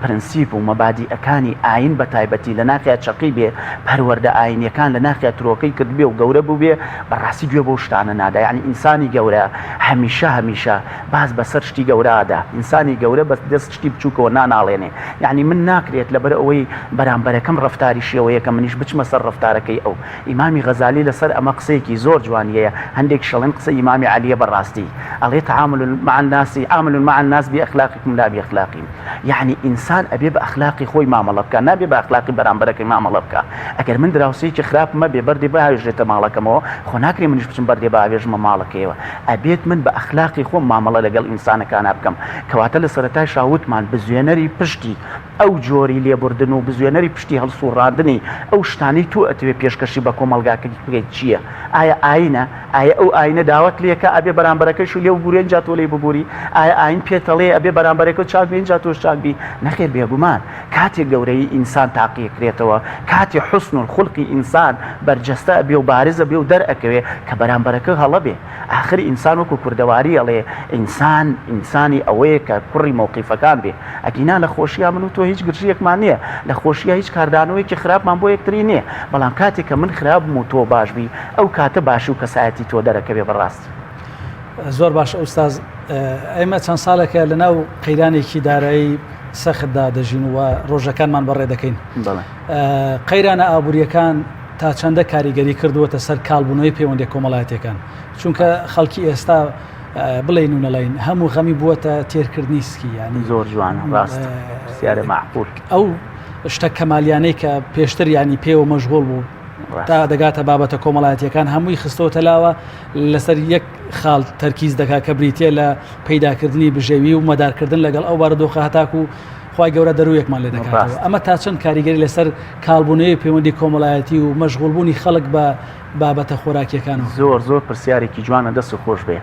S17: پرنسیپ و مەبادیئەکانی ئایین بە تایبەتی لە ناخیا چەقی بێ، پەروەردە ئایینیەکان لە ناخیا ترۆکەی کردبێ و گەورە بووبێ، بە ڕاستی گوێ بەو شتانە نادا. یەعنی ئینسانی گەورە هەمیشە هەمیشە باز بە سەر شتی گەورە ئەدا. ئینسانی گەورە بە دەست شتی بچووکەوە ناناڵێنێ. یەعنی من ناکرێت لەبەر ئەوەی بەرامبەرەکەم ڕەفتاری شێوەیەکە منیش بچمە سەر ڕەفتارەکەی ئەو. ئیمامی غەزالی لەسەر ئەمە قسەیەکی زۆر جوانی هەیە، هەندێکیش ئەڵێن قسەی ئیمامی عەلیە بە ڕاستی ئەڵێ تعامل مع الناس عاملوا مع الناس بأخلاقكم لا بأخلاقهم یەعنی ئینسان ئەبێ بە ئەخلاقی خۆی مامەڵە بکا نابێ بە ئەخلاقی بەرامبەرەکەی مامەڵە بکا ئەگەر من دراوسێیەکی خراپم هەبێ بەردێ بهاوێژرێتە ماڵەکەمەوە خۆ ناکرێ منیش بچم بەردێ بهاوێژمە ماڵەکەیەوە ئەبێت من بە ئەخلاقی خۆم مامەڵە لەگەڵ ئینسانەکانا بکەم کەواتە لە سەرەتایشا وتمان بزوێنەری پشتی ئەو جۆری لێبوردن و بزوێنەری پشتی هەڵسوڕاندنی ئەو شتانەی تۆ ئەتەوێ پێشکەشی بە کۆمەڵگاکەت بکەیت چییە؟ ئایا ئاینە؟ ئایا ئەو ئاینە داوات لێکا ئەبێ بەرامبەرەکەیشی لێ ببوری ئینجا تۆ لێی ببوری؟ ئایا ئاین پێت ئەڵێ ئەبێ بەرامبەرەکەت چاک بی ئینجا تۆش چاک بی؟ نەخێر بێگومان کاتێک گەورەیی ئینسان تاقیەکرێتەوە کاتێ حوسن الخلقی ئینسان بەرجەستە ئەبێ و بارز ئەبێ و دەرئەکەوێ کە بەرامبەرەکە هەڵە بێ ئاخر ئینسان وەکو کوردەواری ئەڵێ ئینسان ئینسانی ئەوەیە کە کوڕی مەوقیفەکان بێ ئەگینا لە خۆشیا من و تۆ هیچ گرژییەکمان نییە، لە خۆشیا هیچ کاردانەوەیەکی خراپمان بۆ یەکتری نییە، بەڵام کاتێک کە من خراپم و تۆ باش بی، ئەو کاتە باشی و کەسایەتی تۆ دەرەکەوێ بە ڕاستی.
S2: زۆر باشە ئوستاز، ئێمە چەند ساڵێکە لە ناو قەیرانێکی دارایی سەختدا دەژین و ڕۆژەکانمان بەڕێ دەکەین. قەیرانە ئابوورییەکان تا چەندە کاریگەری کردووەتە سەر کاڵبوونەوەی پەیوەندییە کۆمەڵایەتییەکان؟ چونکە خەڵکی ئێستا بڵێین و نەڵێین هەموو غەمی بووەتە تێرکردنی سکی ینی
S17: زۆر جوانە ڕاست پرسیارە مەعقول
S2: ئەو شتە کەمالیانەی کە پێشتر ینی پێوە مەشغوڵ بوو تا دەگاتە بابەتە کۆمەڵایەتیەکان هەمووی خستۆتە لاوە لەسەر یەک خاڵ تەرکیز دەکات کە بریتە لە پەیداکردنی بژێوی و مەدارکردن لەگەڵ ئەو بارودۆخە هەتاکو خوای گەورە دەرویەکمان لێ دەکاتەوە ئەمە تا چەند کاریگەری لەسەر کاڵبوونەوەی پەیوەندی کۆمەڵایەتی و مەشغوڵبوونی خەڵک بە بابەتە خۆراکیەکانەوە.
S17: زۆر زۆر پرسیارێکی جوانە دەست خۆش بێ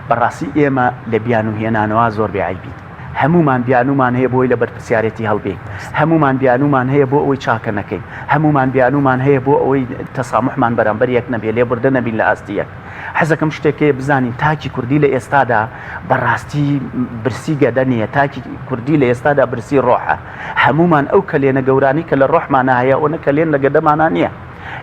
S17: بەڕاستی ئێمە لە بیانوو هێنانەوە زۆر بێ عەیبین هەموومان بیانوومان هەیە بۆی لە بەرپرسیارێتی هەڵبێین هەموومان بیانوومان هەیە بۆ ئەوەی چاکە نەکەین هەموومان بیانوومان هەیە بۆ ئەوەی تەساموحمان بەرامبەر یەک نەبێ لێبوردە نەبین لە ئاستی یەک حەزەکەم شتێک هەیە بزانین تاکی کوردی لە ئێستادا بەڕاستی برسی گەدە نییە تاکی کوردی لە ئێستادا برسی ڕۆحە هەموومان ئەو کەلێنە گەورانەی کە لە ڕۆحمانا هەیە ئەوەنە کەلێن لە گەدەمانا نییە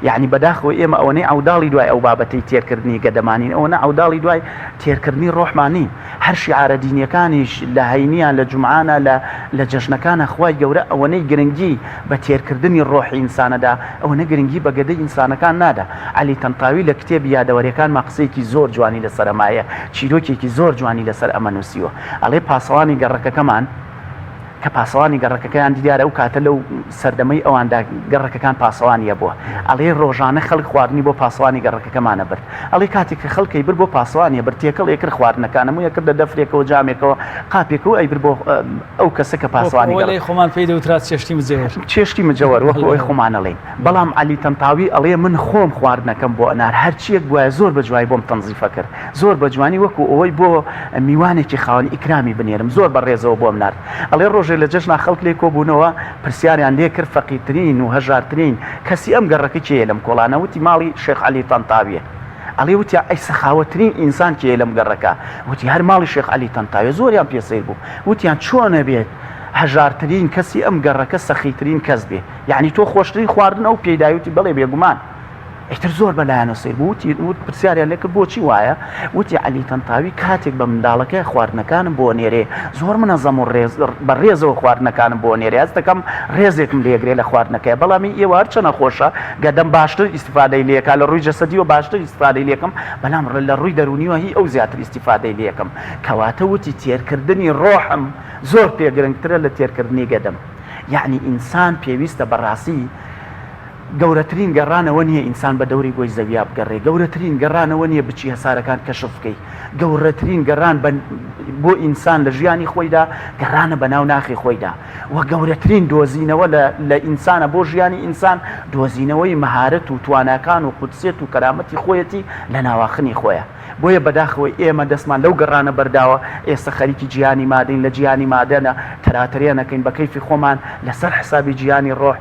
S17: یەعنی بەداخەوە ئێمە ئەوەنەی عەوداڵی دوای ئەو بابەتەی تێرکردنی گەدەمانین ئەوەنە عەوداڵی دوای تێرکردنی ڕۆحمان نین. هەر شیعارە دینیەکانیش لە هەینیان لە جومعانە لە لە جەژنەکانە خوای گەورە ئەوەنەی گرنگی بە تێرکردنی ڕۆحی ئینسانەدا ئەوەنە گرنگی بە گەدەی ئینسانەکان نادا. عەلی تەنتاوی لە کتێبی یادەوەریەکانما قسەیەکی زۆر جوانی لەسەر ئەمە هەیە چیرۆکێکی زۆر جوانی لەسەر ئەمە نووسیوە ئەڵێ پاسەوانی گەڕەکەکەمان. کە پاسەوانی گەڕەکەکەیان دی دیارە ئەو کاتە لەو سەردەمەی ئەواندا گەڕەکەکان پاسەوانی هەبووە ئەڵێ ڕۆژانە خەڵک خواردنی بۆ پاسەوانی گەڕەکەکەمان ئەبرد ئەڵێ کاتێک کە خەڵک ئەیبرد بۆ پاسەوانی ئەبرد تێکەڵ ئەکرد خواردنەکان هەمووی ئەکردە دەفرێکەوە جامێکەوە قاپێکەوە ئەیبرد بۆ ئەو کەسە کە
S2: وەکو
S17: پاسەوانی
S2: ئەوەی
S17: گەڕەک
S2: لای خۆمان پێی دەوترا چێشتی مجەوەر.
S17: چێشتی مجەوەر وەکو ئەوەی خۆمان ئەڵێین بەڵام عەلی تەنتاوی ئەڵێ من خۆم خواردنەکەم بۆ ئەنار هەرچیەک بوایە زۆر بە جوای بۆم تەنزیف ئەکرد زۆر بە جوانی وەکو ئەوەی بۆ میوانێکی خاوەن ئیکرامی بنێرم زۆر بە ڕێزەوە بۆم نارد ئەڵێ ڕۆژێ لە جەژنا خەڵک لێ کۆبوونەوە پرسیاریان لێ کرد فەقیرترین و هەژارترین کەسی ئەم گەڕەکە کێیە لەم کۆڵانە وتی ماڵی شێخ عەلی تەنتاویە ئەڵێ وتیان ئەی سەخاوەترین ئینسان کێیە لەم گەڕەکە وتی هەر ماڵی شێخ عەلی تەنتاویە زۆریان پێ سەیر بوو وتیان چۆن ئەبێت هەژارترین کەسی ئەم گەڕەکە سەخیترین کەس بێ یەعنی تۆ خۆشترین خواردن ئەو پێی دای وتی بەڵێ بێگومان ئیتر زۆر بەلایانەوە سەیر بوو وتی وت پرسیاریان لێ کرد بۆچی وایە وتی عەلی تەنتاوی کاتێک بە منداڵەکەی خواردنەکانم بۆ نێرێ زۆر منەزەم و ڕێز بە ڕێزەوە خواردنەکانم بۆ نێرێ هەست دەکەم ڕێزێکم لێگرێ لە خواردنەکەی بەڵام ئی ئێوە هەرچەنە خۆشە گەدەم باشتر ئیستیفادەی لێکا لە ڕووی جەسەدیەوە باشتر ئیستیفادەی لێکەم بەلام لە ڕووی دەروونیەوە هی ئەو زیاتر ئیستیفادەی لێکەم کەواتە وتی تێرکردنی ڕۆحم زۆر پێ گرنگترە لە تێرکردنی گەدەم یەعنی ئینسان پێویستە بەڕاستی گەورەترین گەڕان ئەوە نییە ئینسان بە دەوری گۆی زەویا بگەڕێ، گەورەترین گەڕان ئەوە نییە بچی هەسارەکان کەشف بکەی، گەوڕەترین گەڕان بە بۆ ئینسان لە ژیانی خۆیدا گەڕانە بە ناو ناخی خۆیدا و گەورەترین دۆزینەوە لە لە ئینسانە بۆ ژیانی ئینسان دۆزینەوەی مەهارەت و تواناکان و قودسیەت و کەرامەتی خۆیەتی لە ناواخنی خۆیا. بۆیە بەداخەوە ئێمە دەستمان لەو گەڕانە بەرداوە، ئێستە خەریکی جیهانی مادەین، لە جیهانی مادەە تەراتەرێن ئەکەین بە کەیفی خۆمان لەسەر حسابی جیهانی ڕۆح،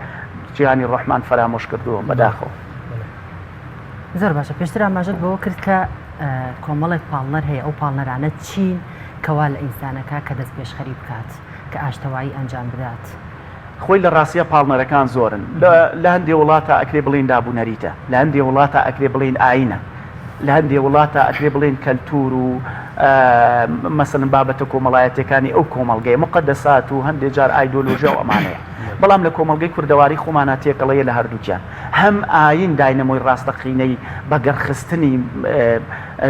S17: جیهانی ڕۆحمان فەرامۆش کردووە، بەداخەوە.
S1: زۆر باشە، پێشتر ئاماژەت بەوە کرد کە کۆمەڵێک پاڵنەر هەیە، ئەو پاڵنەرانە چین کە وا لە ئینسانەکە کە دەستپێشخەری بکات، کە ئاشتەوایی ئەنجام بدات؟
S17: خۆی لە ڕاستیا پاڵنەرەکان زۆرن، لە هەندێ وڵاتا ئەکرێ بڵێین دابونەریتە، لە هەندێ وڵاتا ئەکرێ بڵێین ئاینە، لە هەندێ وڵاتا ئەکرێ بڵێین کەلتور و مەسەلەن بابەتە کۆمەڵایەتیەکانی ئەو کۆمەڵگەیە، موقەدەسات و هەندێ جار ئایدۆلۆژیا و ئەمانەیە. بەڵام لە کۆمەڵگەی کوردەواری خۆمانا تێکەڵەیە لە هەردووکیان. هەم ئایین داینەمۆی ڕاستەقینەی بەگەڕخستنی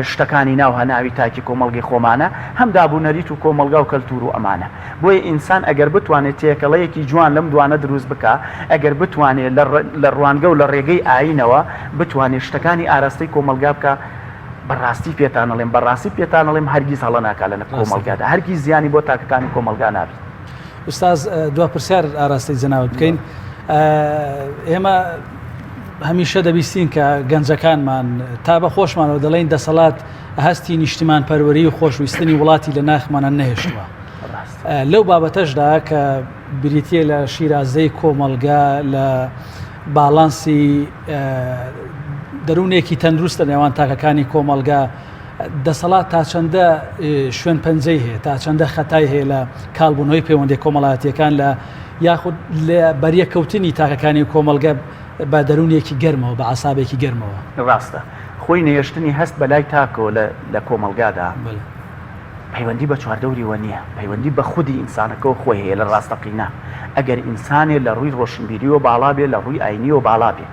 S17: شتەکانی ناو هەناوی تاکی کۆمەڵگەی خۆمانە، هەم دابونەریت و کۆمەڵگا و کەلتور و ئەمانە. بۆیە ئینسان ئەگەر بتوانێت تێکەڵەیەکی جوان لەم دوانە دروست بکا، ئەگەر بتوانێت لە ڕوانگە و لە ڕێگەی ئایینەوە بتوانێت شتەکانی ئاراستەی کۆمەڵگا بکا، بە ڕاستی پێتان ئەڵێم، بە ڕاستی پێتان ئەڵێم هەرگیز هەڵە ناکا لە کۆمەڵگادا، هەرگیز زیانی بۆ تاکەکانی کۆمەڵگا نابێت.
S2: ئوستاز دوا پرسیار ئاراستەی جەنابت بکەین، ئێمە هەمیشە دەبیستین کە گەنجەکانمان تا بە خۆشمانەوە دەڵێن دەسەڵات هەستی نیشتیمانپەروەری و خۆشویستنی وڵاتی لە ناخمانە نەهێشتووە. لەو بابەتەشدا کە بریتە لە شیرازەی کۆمەڵگا لە باڵانسی دەروونێکی تەندروست لە نێوان تاکەکانی کۆمەڵگا دەسەڵات تا چەندە شوێن پەنجەی هەیە تا چەندە خەتای هەیە لە کاڵبوونەوەی پەیوەندی کۆمەڵاتیەکان لە یاخود لە بەریەکەوتنی تاکەکانی کۆمەڵگە بە دەروونێکی گەرمەوە بە عسابێکی گەرمەوە.
S17: ڕاستە خۆی نەهێشتنی هەست بە لای تاکەوە لە لە کۆمەڵگادا پەیوەندی بە چواردەوریوە نییە پەیوەندی بە خودی ئینسانەکەوە خۆی هەیە لە ڕاستەقینە ئەگەر ئینسانێ لە ڕووی ڕۆشنبیریەوە باڵا بێ لە ڕووی ئاینیەوە باڵا بێ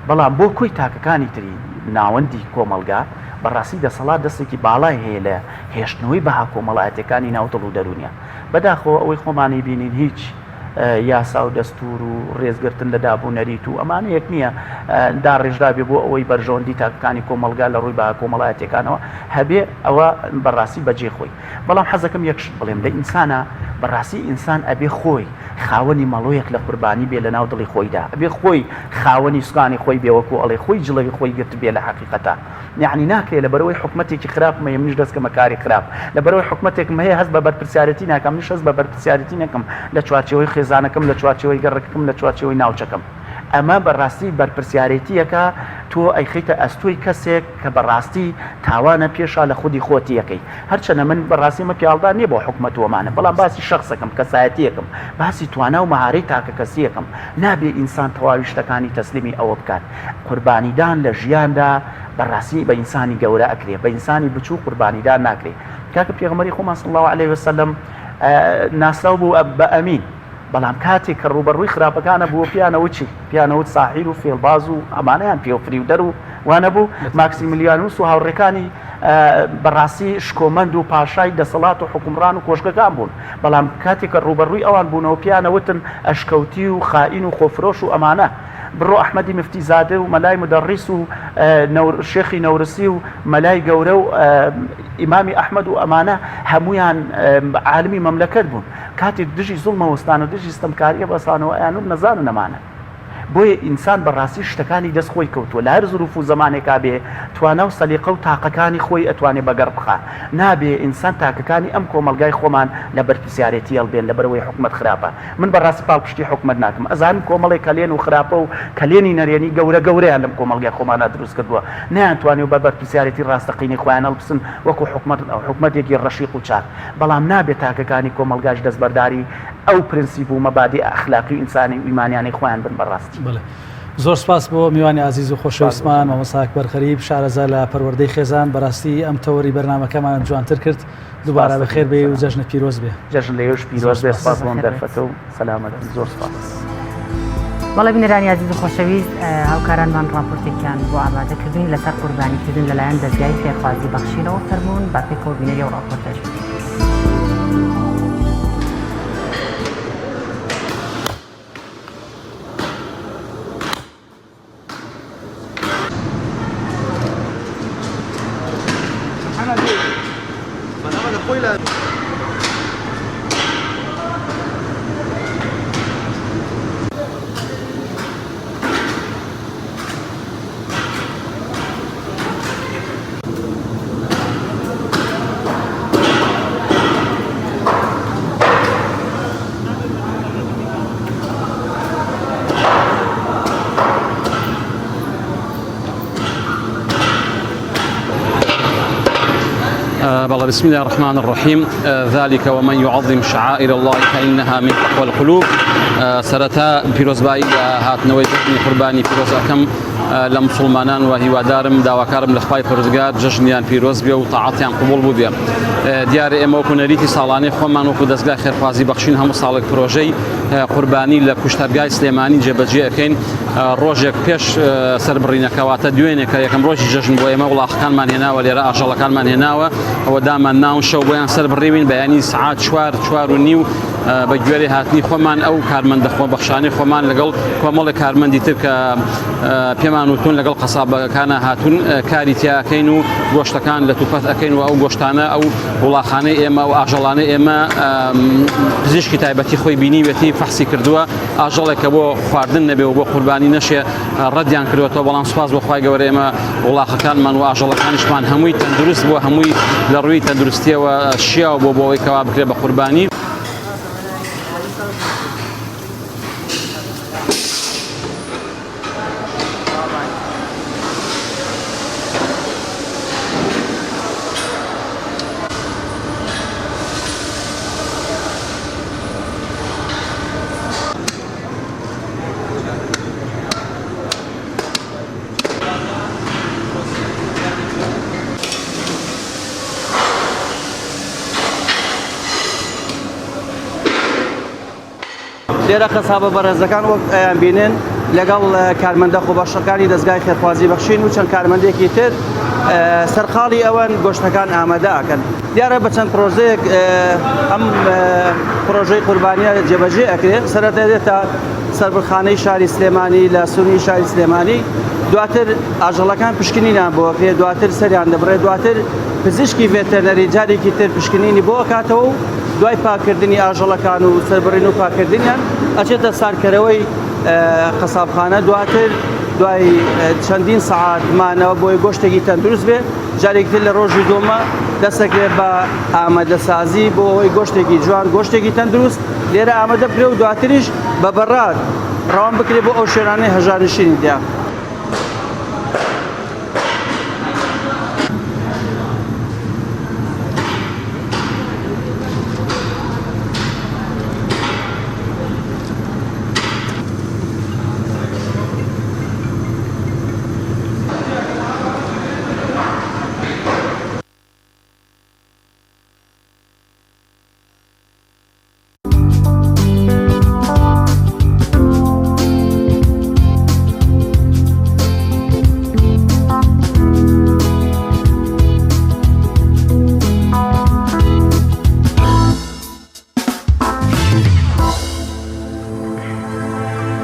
S17: بەڵام بۆ کۆی تاکەکانی تری ناوەندی کۆمەڵگا بەڕاستی دەسەڵات دەستێکی باڵای هەیە لە هێشتنەوەی بەها کۆمەڵایەتیەکانی ناو دڵ و دەروونیان بەداخەوە ئەوەی خۆمانی بینین هیچ یاسا و دەستوور و ڕێزگرتن لە داب و نەریت و ئەمانەیەک نییە داڕێژرابێ بۆ ئەوەی بەرژەوەندی تاکەکانی کۆمەڵگا لە ڕووی بەها کۆمەڵایەتیەکانەوە هەبێ ئەوە بەڕاستی بەجێ خۆی بەڵام حەزەکەم یەک شت بڵێم لە ئینسانا بەڕاستی ئینسان ئەبێ خۆی خاوەنی مەڵۆیەک لە قوربانی بێ لە ناو دڵی خۆیدا ئەبێ خۆی خاوەنی سوکانی خۆی بێ وەکو ئەڵێ خۆی جڵەوی خۆی گرتبێ لە حەقیقەتا یەعنی ناکرێ لەبەرئەوەی حکومەتێکی خراپم هەیە منیش دەست کەمە کاری خراپ لەبەرئەوەی حکومەتێکم هەیە هەست بە بەرپرسیارێتی ناکا منیش هەست بە بەرپرسیارێتی نەکەم لە چوارچێوەی خێزانەکەم لە چوارچێوەی گەڕەکەکەم لە چوارچێوەی ناوچەکەم ئەمە بەڕاستی بەرپرسیارێتیەکە تۆ ئەیخەیتە ئەستۆی کەسێک کە بەڕاستی تاوانە پێشا لە خودی خۆتی ئەکەی هەرچەنە من بەڕاستی ئەمە پیاڵدان نیە بۆ حکومەت و ئەمانە بەڵام باسی شەخسەکەم کەسایەتیەکەم باسی توانا و مەهارەی تاکەکەسیەکەم نابێ ئینسان تەواوی شتەکانی تەسلیمی ئەوە بکات قوربانیدان لە ژیاندا بەڕاستی بە ئینسانی گەورە ئەکرێ بە ئینسانی بچوک قوربانیدان ناکرێ کاکە پێغەمبەری خۆمان صلی اللە علیه وسلم ناسراو بوو بە ئەمین. بەڵام کاتێک کە ڕووبەڕووی خراپەکانە بووە پێیانەوت چی؟ پێیانەوت ساحیر و فێڵباز و ئەمانەیان پێوە فریودەر و وانەبوو؟ ماکسیملیانوس و هاوڕێکانی بەڕاستی شکۆمەند و پاشای دەسەڵات و حوکمڕان و کۆشکەکان بوون، بەڵام کاتێک کە ڕووبەڕووی ئەوان بوونەوە پێیانەوتن ئەشکەوتی و خائین و خۆفرۆش و ئەمانە. بڕۆ ئەحمەدی مفتی زادە و مەلای مودەڕیس و شێخی نەورسی و مەلای گەورە و ئیمامی ئەحمەد و ئەمانە هەموویان عالمی مەملەکەت بوون. کاتێک دژی زوڵمە وەستان و دژی ستەمکاریە وەستانەوە ئەیانوت نەزانن ئەمانە. بۆیە ئینسان بە ڕاستی شتەکانی دەست خۆی کەوتووە لە هەر زروف و زەمانێکا بێ توانا و سەلیقە و تاقەکانی خۆی ئەتوانێ بەگەڕ بخا. نابێ ئینسان تاکەکانی ئەم کۆمەڵگای خۆمان لە بەرپرسیارێتی هەڵبێن لەبەرئەوەی حکومەت خراپە. من بە ڕاستی پاڵپشتی حکومەت ناکەم. ئەزانم کۆمەڵێک کەلێن و خراپە و کەلێنی نەرێنی گەورە گەورەیان لەم کۆمەڵگای خۆمانا دروست کردووە. نەیانتوانیوە بە بەرپرسیارێتی ڕاستەقینەی خۆیان هەڵبسن وەکو حکومەت حکومەتێکی ڕەشیق و چاک. بەڵام نابێ تاکەکانی کۆمەڵگاش دەستبەرداری ئەو پرنسیپ و مەبادیئە ئەخلاقی و ئینسانی و ئیمانیانەی خۆیان بن بەڕاستی.
S2: بەڵێ زۆر سپاس بۆ میوانی ئازیز و خۆشەویستمان مامۆستا ئەکبەر غەریب شارەزا لە پەروەردەی خێزان بەراستی ئەم تەوەری بەرنامەکەمانت جوانتر کرد دووبارە بەخێر بێی و جەژنت پیرۆز بێ.
S17: جەژن لە ئێوەش پیرۆز بێ سپاس بۆ ئەم دەرفەتە و سەلامەت بن زۆر سپاس.
S1: بەڵێ بینەرانی ئازیز و خۆشەویست هاوکارانمان ڕاپۆرتێکیان بۆ ئامادە کردوین لەسەر قوربانیکردن لەلایەن دەزگای خێرخوازی بەخشینەوە فەرموون با پێکەوە بینەری ئەو ڕاپۆرتەش بین.
S18: بەڵێ بسم الله الرحمن الرحیم ذلك ومن يعظم شعائر الله فإنها من تقوى القلوب سەرەتا پیرۆزبایی لە هاتنەوەی جەژنی قوربانی پیرۆز ئەکەم لە مسلمانان و هیوادارم داواکارم لە خوای پەروەردگار جەژنیان پیرۆز بێ و تاعەتیان قبوڵ بووبێ دیارە ئێمە وەکو نەریتی ساڵانەی خۆمان وەکو دەستگای خێرخوازی بەخشین هەموو ساڵێک پرۆژەی قوربانی لە کوشتارگای سلێمانی جێبەجێ ئەەکەین ڕۆژێک پێش سەربڕینەکە واتە دوێنێکە یەکەم ڕۆژی جەژن بۆ ئێمە وڵاخەکانمان هێناوە لێرە ئاژەڵەکانمان هێناوە ئەوە دامان ناون شەو بۆیان سەر بڕیوین بەیانی سعات چوار چوار و نیو بە گوێرەی هاتنی خۆمان ئەو کارمەندە خۆبەخشانەی خۆمان لەگەڵ کۆمەڵێک کارمەندی تر کە پێمان وتون لەگەڵ قەسابەکانە هاتوون کاری تیاکەین و گۆشتەکان لە توپەت ئەەکەین و ئەو گۆشتانە ئەو وڵاخانەی ئێمە و ئاژەڵانەی ئێمە پزیشکی تایبەتی خۆی بینیوێتی فەحسی کردووە ئاژەڵێک کە بۆ خواردن نەبێ و بۆ قوربانی نەشێ ڕەتیان کردوەتەوە بەڵام سوپاس بۆ خوای گەورە ئێمە وڵاخەکانمان و ئاژەڵەکانیشمان هەمووی تەندروست بووە هەمووی لە ڕووی تەندروستیەوە شیاو بۆ بۆ ئەوەی کەوا بکرێت بە قوربانی.
S19: لێرە قەسابە بەڕێزەکان وەک ئەیان بینن لەگەڵ کارمەندە خۆبەخشەکانی دەزگای خێرخوازی بەخشین و چەند کارمەندێکی تر سەرقاڵی ئەوەن گۆشتەکان ئامادە ئەکەن دیارە بە چەند پرۆژەیەک ئەم پرۆژەی قوربانیە جێبەجێ ئەکرێت سەرەتا دێتە سەربڕخانەی شاری سلێمانی لە سونی شاری سلێمانی دواتر ئاژەڵەکان پشکنینیان بۆ ئەکرێت دواتر سەریان دەبڕێت دواتر پزیشکی ڤێتەرنەری جارێکی تر پشکنینی بۆ ئەکاتەوە و دوای پاکردنی ئاژەڵەکان و سەربڕین و پاکردنیان ئەچێتە سارکەرەوەی قەسابخانە دواتر دوای چەندین سەعات مانەوە بۆی گۆشتێکی تەندروست بێ جارێکی تر لە ڕۆژی دووەمە دەستەکرێت بە ئامادەسازی بۆ ئەوەی گۆشتێکی جوان گۆشتێکی تەندروست لێرە ئامادە بکرێ و دواتریش بە بەڕاد ڕەوان بکرێ بۆ ئەو شوێنانەی هەژارنشینی تیا.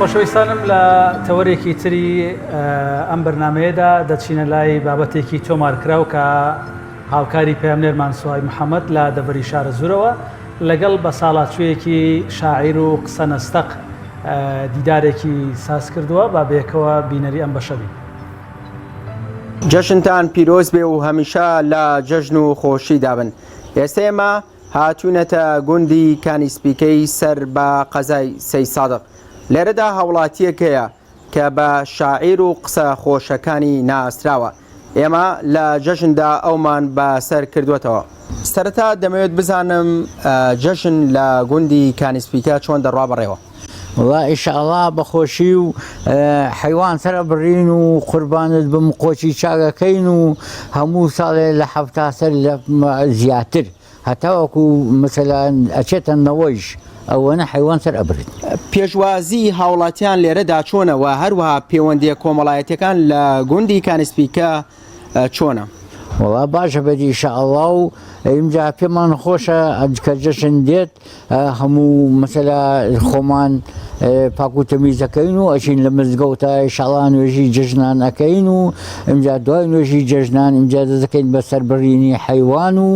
S2: خۆشەویستانم لە تەوەرێکی تری ئەم بەرنمەیەدا دەچینە لای بابەتێکی تۆمارکراو کە هاوکاری پەیامنێرمان سوهای محەممەد لە دەڤەری شارەزوورەوە لەگەڵ بە ساڵاچوویەکی شاعیر و قسە نەستەق دیدارێکی ساز کردووە با بەیەکەوە بینەری ئەم بەشە بین.
S19: جەژنتان پیرۆز بێ و هەمیشە لە جەژن و خۆشیدا بن. ئێستا ئێمە هاتوونەتە گوندی کانی سپیکەی سەر بە قەزای سەیدسادق. لێرەدا هاوڵاتییەک هەیە کە بە شاعیر و قسە خۆشەکانی ناسراوە. ئێمە لە جەژندا ئەومان بە سەر کردووەتەوە. سەرەتا دەمەوێت بزانم جەژن لە گوندی کانی سپیکە چۆن دەڕوا بەڕێوە؟
S20: وەڵا ئیشاڵا بە خۆشی و حەیوان سەرەبڕین و قوربانت بم قۆچی چاکەکەین و هەموو ساڵێ لە 70 سەر لە زیاتر هەتاوەکو مەسەلەن ئەچێتە نەوەیش ئەوەنە حەیوان سەر ئەبرێت.
S19: پێشوازی هاوڵاتیان لێرەدا چۆنە و هەروەها پێوەندییە کۆمەڵایەتیەکان لە گوندی کانیسپیکە چۆنە؟
S20: وەڵا باشە بێت ئیشاڵڵا و ئینجا پێمان خۆشە کە جەژن دێت هەموو مەسەلا خۆمان پاک و تەمیز دەکەین و ئەچین لە مزگەوتە ئیشاڵا نوێژی جەژنان ئەکەین و ئینجا دوای نوێژی جەژنان ئینجا دەست دەکەین بە سەربڕینی حەیوان و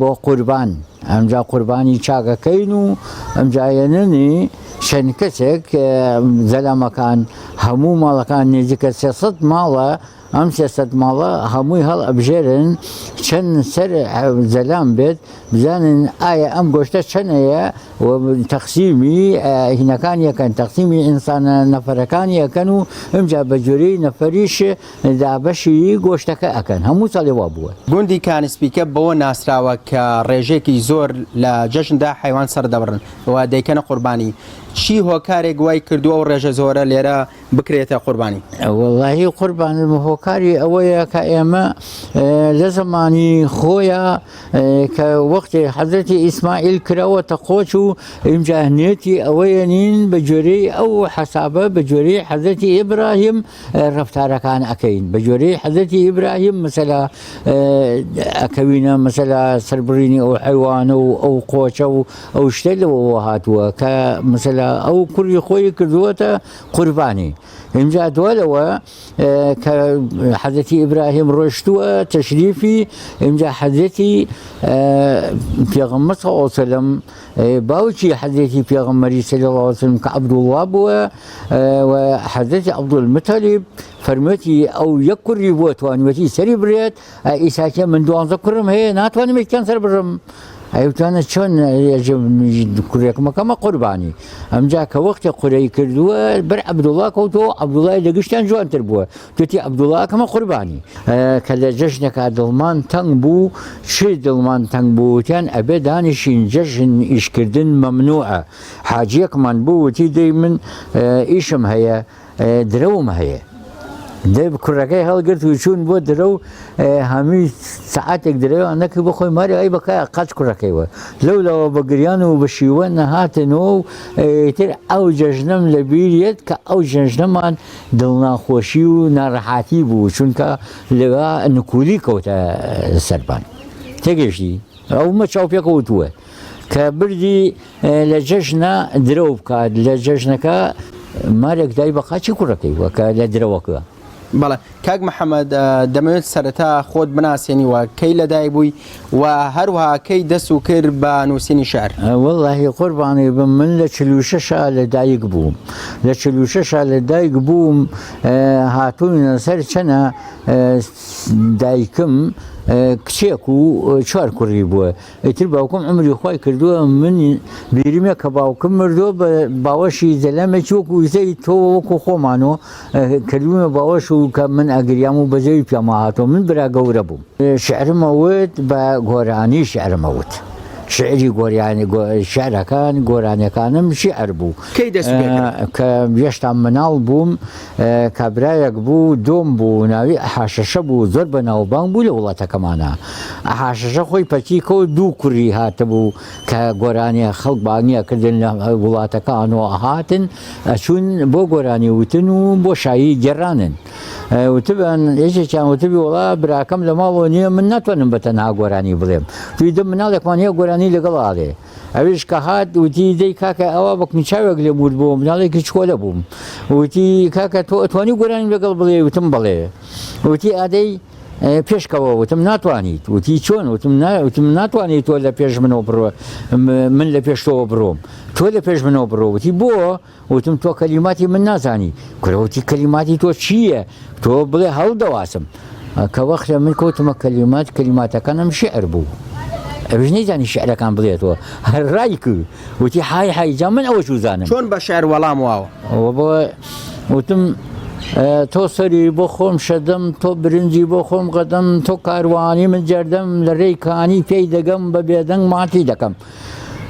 S20: بۆ قوربان ئەمجا قوربانی چاکەکەین و ئەمجا یەننی چەند کەسێک زەلامەکان هەموو ماڵەکان نزیکە 300 ماڵە ئەم 300 ماڵە هەمووی هەڵ ئەبژێرن چەند سەر زەلام بێت بزانن ئایا ئەم گۆشتە چەنەیە و تەقسیمی هینەکان یەکەن تەقسیمی ئینسانە نەفەرەکان یەکەن و ئمجا بە جۆرەی نەفەریش دابەشی گۆشتەکە ئەکەن هەموو ساڵێ وا بووە.
S19: گوندی کانسپیکە بەوە ناسراوە کە ڕێژەیەکی زۆر لە جەژندا حەیوان سەردەبڕن و دەیکەنە قوربانی، چی هۆکارێک وای کردووە ئەو ڕێژە زۆرە لێرە بکرێتە قوربانی؟
S20: وەڵاهی قوربانم هۆکاری ئەوەیە کە ئێمە لە زەمانی خۆیە کە وەختی حەزرەتی ئیسماعیل کراوەتە قۆچ و ئینجا نێتی ئەوەیە نین بە گوێرەی ئەو حەسابە بە گوێرەی حەزرەتی ئیبراهیم ڕەفتارەکان ئەکەین بە گوێرەی حەزرەتی ئیبراهیم مەسەلا ئەکەوینە مەسەلا سەربڕینی ئەو حەیوانە و ئەو قۆچە و ئەو شتە لەوەوە هاتووە کە مەسەلا ئەو کوڕی خۆی کردووەتە قوربانی ئینجا دوا لەوە کە حەزرەتی ئیبراهیم ڕۆشتووە تەشریفی ئینجا حەزرەتی پێغەمبەر صلی الله علیه وسلم باوکی حەزرەتی پێغەمبەری صلی الله علیه وسلم کە عەبدوڵڵا بووە و حەزرەتی عەبدولموتەلیب فەرموویەتی ئەو یەک کوڕی بووە توانیوەتی سەری بڕێت ئیساکە من دوانزە کوڕم هەیە ناتوانم یەکیان سەر بڕم ئەیوتانە چۆن کوڕێکمەکەمە قوربانی ئەمجا کە وەختی قورەی کردووە بەر عەبدوڵا کەوتەوە عەبدوڵای لە گشتیان جوانتر بووە توتی عەبدوڵا کەمە قوربانی کە لە جەژنێکا دڵمان تەنگ بوو چی دڵمان تەنگ بوو وتیان ئەبێ دانیشین جەژن ئیشکردن مەمنوعە حاجیەکمان بوو وتی دەی من ئیشم هەیە درەوم هەیە دەی کوڕەکەی هەڵگرت و چوون بۆ درەو هەمووی سەعاتێک درەویان نەکرد بۆ خۆی ماری ئەی بەکە قاچ کوڕەکەیوە لەو لاوە بە گریان و بە شیوە نەهاتنەوە و ئیتر ئەو جەژنەم لە بیریەت کە ئەو جەژنەمان دڵناخۆشی و ناڕەحاتی بوو چونکە لەوە نکولی کەوتە سەربان تێگەشتی ئەومە چاوپێکەوتووە کە بردی لە جەژنە درەو بکات لە جەژنەکە مارێک دای بە قاچی کوڕەکەی وەکە لە درەوەکە.
S19: بەڵێ کاک محەممەد دەمەوێت سەرەتا خۆت بناسێنی و کەی لەدایک بووی و هەروەها کەی دەست و کرد بە نووسینی شعر؟
S20: وەڵاهی قوربانی بم من لە 46 لە دایک بووم لە 46 لە دایک بووم هاتووینە سەر چەنە دایکم کچێک و چوار کوڕی بووە ئیتر باوکم عومری خوای کردووە من بیرمە کە باوکم مردووە بە باوەشی زەلامێکی وەکو زەی تۆ وەکو خۆمان و کردوونە باوەش و کە من ئەگریام و بەزەوی پیاما هاتەوە من برا گەورە بووم شعرمە وت بە گۆرانی شعرمە وت شعری گۆریانی شعرەکان گۆرانیەکانم شعر بوو
S19: کەی دەست پێ کرد؟
S20: کە هێشتا مناڵ بووم کابرایەک بوو دۆم بوو ناوی ئەحاشەشە بوو زۆر بەناوبانگ بوو لە وڵاتەکەمانا ئەحاشەشە خۆی پەکی کەوت دوو کوڕی هاتبوو کە گۆرانیە خەڵک بانگی ئەکردن لە وڵاتەکان و ئەهاتن ئەچوون بۆ گۆرانی وتن و بۆ شایی گێڕانن وتبان یەکێکیان وتبی وڵا براکەم لە ماڵەوە نییە من ناتوانم بە تەنها گۆرانی بڵێم توی دە مناڵێکمان هەیە گۆرانی لەگەڵ ئاڵێ. ئەویش کە هات وتی دەی کاکە ئەوە بەکم چاوێک لێم ورد بوو مناڵێکی چکۆلە بووم وتی کاکە تۆ ئەتوانی گۆرانیم لەگەڵ بڵێ وتم بەڵێ وتی ئادەی پێشکەوە وتم ناتوانیت وتی چۆن وتم وتم ناتوانیت تۆ لە پێش منەوە بڕۆ من لە پێش تۆوە بڕۆم تۆ لە پێش منەوە بڕۆ وتی بۆ وتم تۆ کەلیماتی من نازانی کورە وتی کەلیماتی تۆ چییە تۆ بڵێ هەڵدەواسم کە وەختێ من کەوتمە کەلیمات کەلیماتەکانم شیعر بوو ئەویش نەیزانی شیعرەکان بڵێتەوە هەر ڕای کرد وتی حای حای جا من ئەوە چوزانم
S19: چۆن بە شعر وەڵام واوە
S20: بۆ وتم تۆ سەری بۆ خۆم شەدەم تۆ برنجی بۆ خۆم غەدەم تۆ کاروانی من جەردەم لە ڕێی کانی پێی دەگەم بە بێدەنگ ماتی دەکەم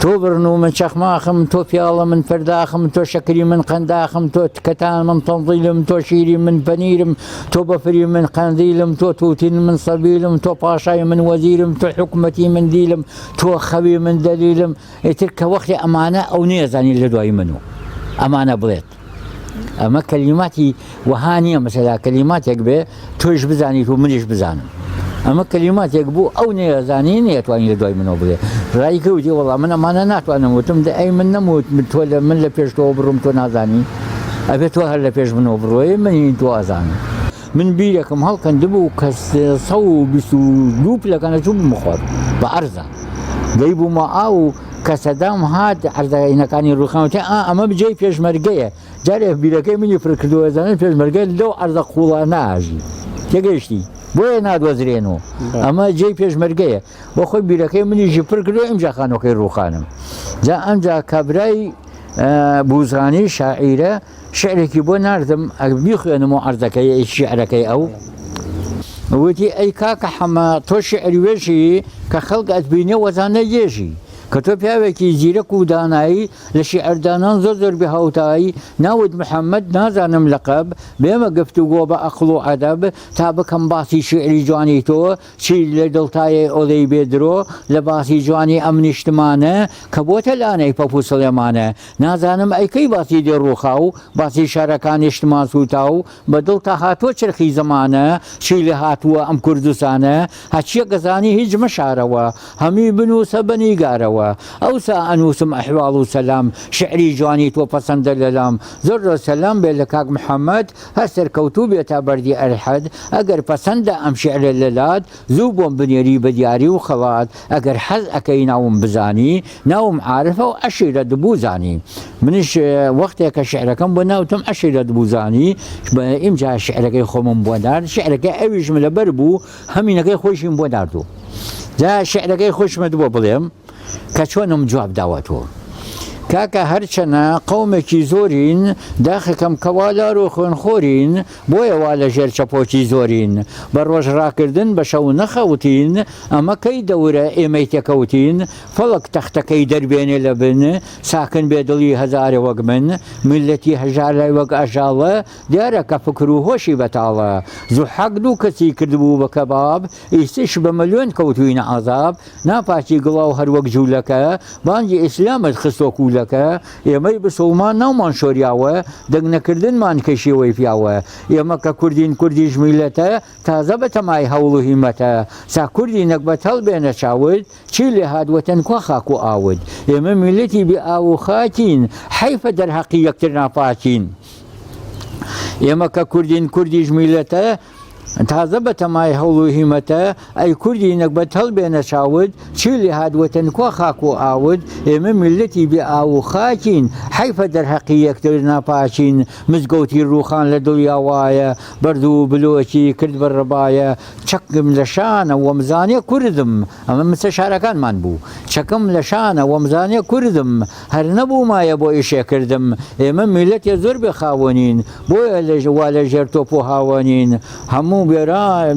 S20: تۆ بڕن و من چەخماخم، تۆ پیاڵە من پەرداخم، تۆ شەکری من قەنداخم، تۆ کەتان من تەنزیلم، تۆ شیری من پەنیرم، تۆ بەفری من قەندیلم، تۆ تووتین من سەبیلم، تۆ پاشای من وەزیرم، تۆ حکومەتی من دیلم، تۆ خەوی من دەلیلم. ئیتر کە وەختی ئەمانە ئەو نەیەزانی لە دوای من و ئەمانە بڵێت. ئەمە کەلیماتی وەها نییە مەسەلا کەلیماتێک بێ تۆیش بزانیت و منیش بزانم ئەمە کەلیماتێک بوو ئەو نەیەزانی نەیەتوانی لە دوای منەوە بڵێ ڕای کەوتی وەڵا من ئەمانە ناتوانم وتم دە ئەی من نەموت من تۆ لە من لە پێش تۆ بڕۆم تۆ نازانی ئەبێ تۆ هەر لە پێش منەوە بڕۆی من هین تۆ ئەزانم من بیرێکم هەڵکەندبوو کە 122 پلەکانە چوو بمە خوارد بە عەرزە دەی بوومە ئاو کە سەدام هات عەرزەینەکانی ڕووخان وتی ئا ئەمە جێی پێشمەرگەیە جارێ بیرەکەی منی پر کردووە زانن پێشمەرگە لەو عەرزە قوڵە ناژی تێگەیشتی بۆیە نادۆزرێن و ئەمە جێی پێشمەرگەیە بۆ خۆی بیرەکەی منیشی پر کردو ئەمجا خانۆکەی ڕووخانم جا ئەمجا کابرای بوزانی شاعیرە شعرێکی بۆ ناردم بیخوێنم و عەرزەکەی شیعرەکەی ئەو وتی ئەی کاکە حەمە تۆ شیعر وێژی کە خەڵک ئەتبینێ وەزانە یێژی کە تۆ پیاوێکی زیرەک و دانایی لە شیعردانان زۆر زۆر بێ هاوتایی ناوت محەممەد نازانم لەقەب بێمە گفتوگۆ بە ئەقڵ و ئەدەب تا بکەم باسی شیعری جوانی تۆ چی لە دڵتایەی ئۆڵێی بێ درۆ لە باسی جوانی ئەم نیشتمانە کە بۆتە لانەی پەپوو سڵێمانە نازانم ئەی کەی باسی دێ ڕووخاو باسی شارەکان نیشتمان سووتاو بە دڵتا هاتووە چرخی زەمانە چی لێ هاتووە ئەم کوردستانە هەچیەک ئەزانی هیچ مەشارەوە هەمی بنووسە بە نیگارەوە ئەوسا ئەنووسم ئەحواڵ و سەلام شیعری جوانی تۆ پەسەندە لەلام زۆر زۆر سەلام بێ لە کاک محەمەد هەر سەرکەوتوو بێ تا بەردی ئەلحەد ئەگەر پەسەندە ئەم شیعرە لەلات زوو بۆم بنێری بە دیاری و خەڵات ئەگەر حەز ئەکەی ناوم بزانی ناوم عارفە و عەشیرەت بوزانی منیش وەختێ کە شیعرەکەم بۆ ناوتم عەشیرەت بوزانی ئینجا شیعرەکەی خۆمم بۆ نارد شیعرەکەی ئەویشم لەبەر بوو هەمینەکەی خۆیشیم بۆ ناردوو جا شیعرەکەی خۆشمت بۆ بڵێم کە چۆنم جواب داوەتەوە کاکە هەرچەنە قەومێکی زۆرین داخەکەم کەوا لار و خوێنخۆرین بۆیە وا لە ژێر چەپۆکی زۆرین بە ڕۆژ ڕاکردن بە شەو نەخەوتین ئەمە کەی دەورە ئێمەی تێکەوتین فەڵەک تەختەکەی دەربێنێ لە بن ساکن بێ دڵی هەزارێ وەک من میللەتی هەژار لای وەک ئەژاڵە دیارە کە فکر و هۆشی بەتاڵە زوحاک دوو کەسی کردبوو بە کەباب ئیستش بە ملیۆن کەوتوینە عەزاب ناپاکی گڵاو هەر وەک جولەکە بانگی ئیسلامت خستۆ کولەکە ئێمەی بسوڵمان ناومان شۆریاوە دەنگ نەکردنمان کەی شێوەی پیاوە ئێمە کە کوردین کوردیش میلەتە تازە بەتەمای هەوڵ و هیمەتە سا کوردی نەگبەت هەڵبێنە چاوت چی لێهات وەتەن کوا خاک و ئاوت ئێمە میلەتی بێ ئاو و خاکین حەیفە دەرهەقی یەکتر ناپاکین ئێمە کە کوردین کوردیش میلەتە تازە بەتەمای هەوڵ و هیمەتە ئەی کوردی نەگبەت هەڵبێنە چاوت چی لێهات وەتەن کوا خاک و ئاوت ئێمە میللەتی بێ ئاو و خاکین حەیفە دەرهەقی یەکتر ناپاکین مزگەوتی ڕووخان لە دڵیا وایە بەرد و بلۆکی کرد بە ڕبایە چەکم لە شانە وەمزانێ کوردم ئەمە مسە شارەکانمان بوو چەکم لە شانە وەمزانێ کوردم هەر نەبوومایە بۆ ئیشێ کردم ئێمە میللەتێ زۆر بێ خاوەنین بۆیە لە وا لە ژێر تۆپ و هاوەنین هەموو وێران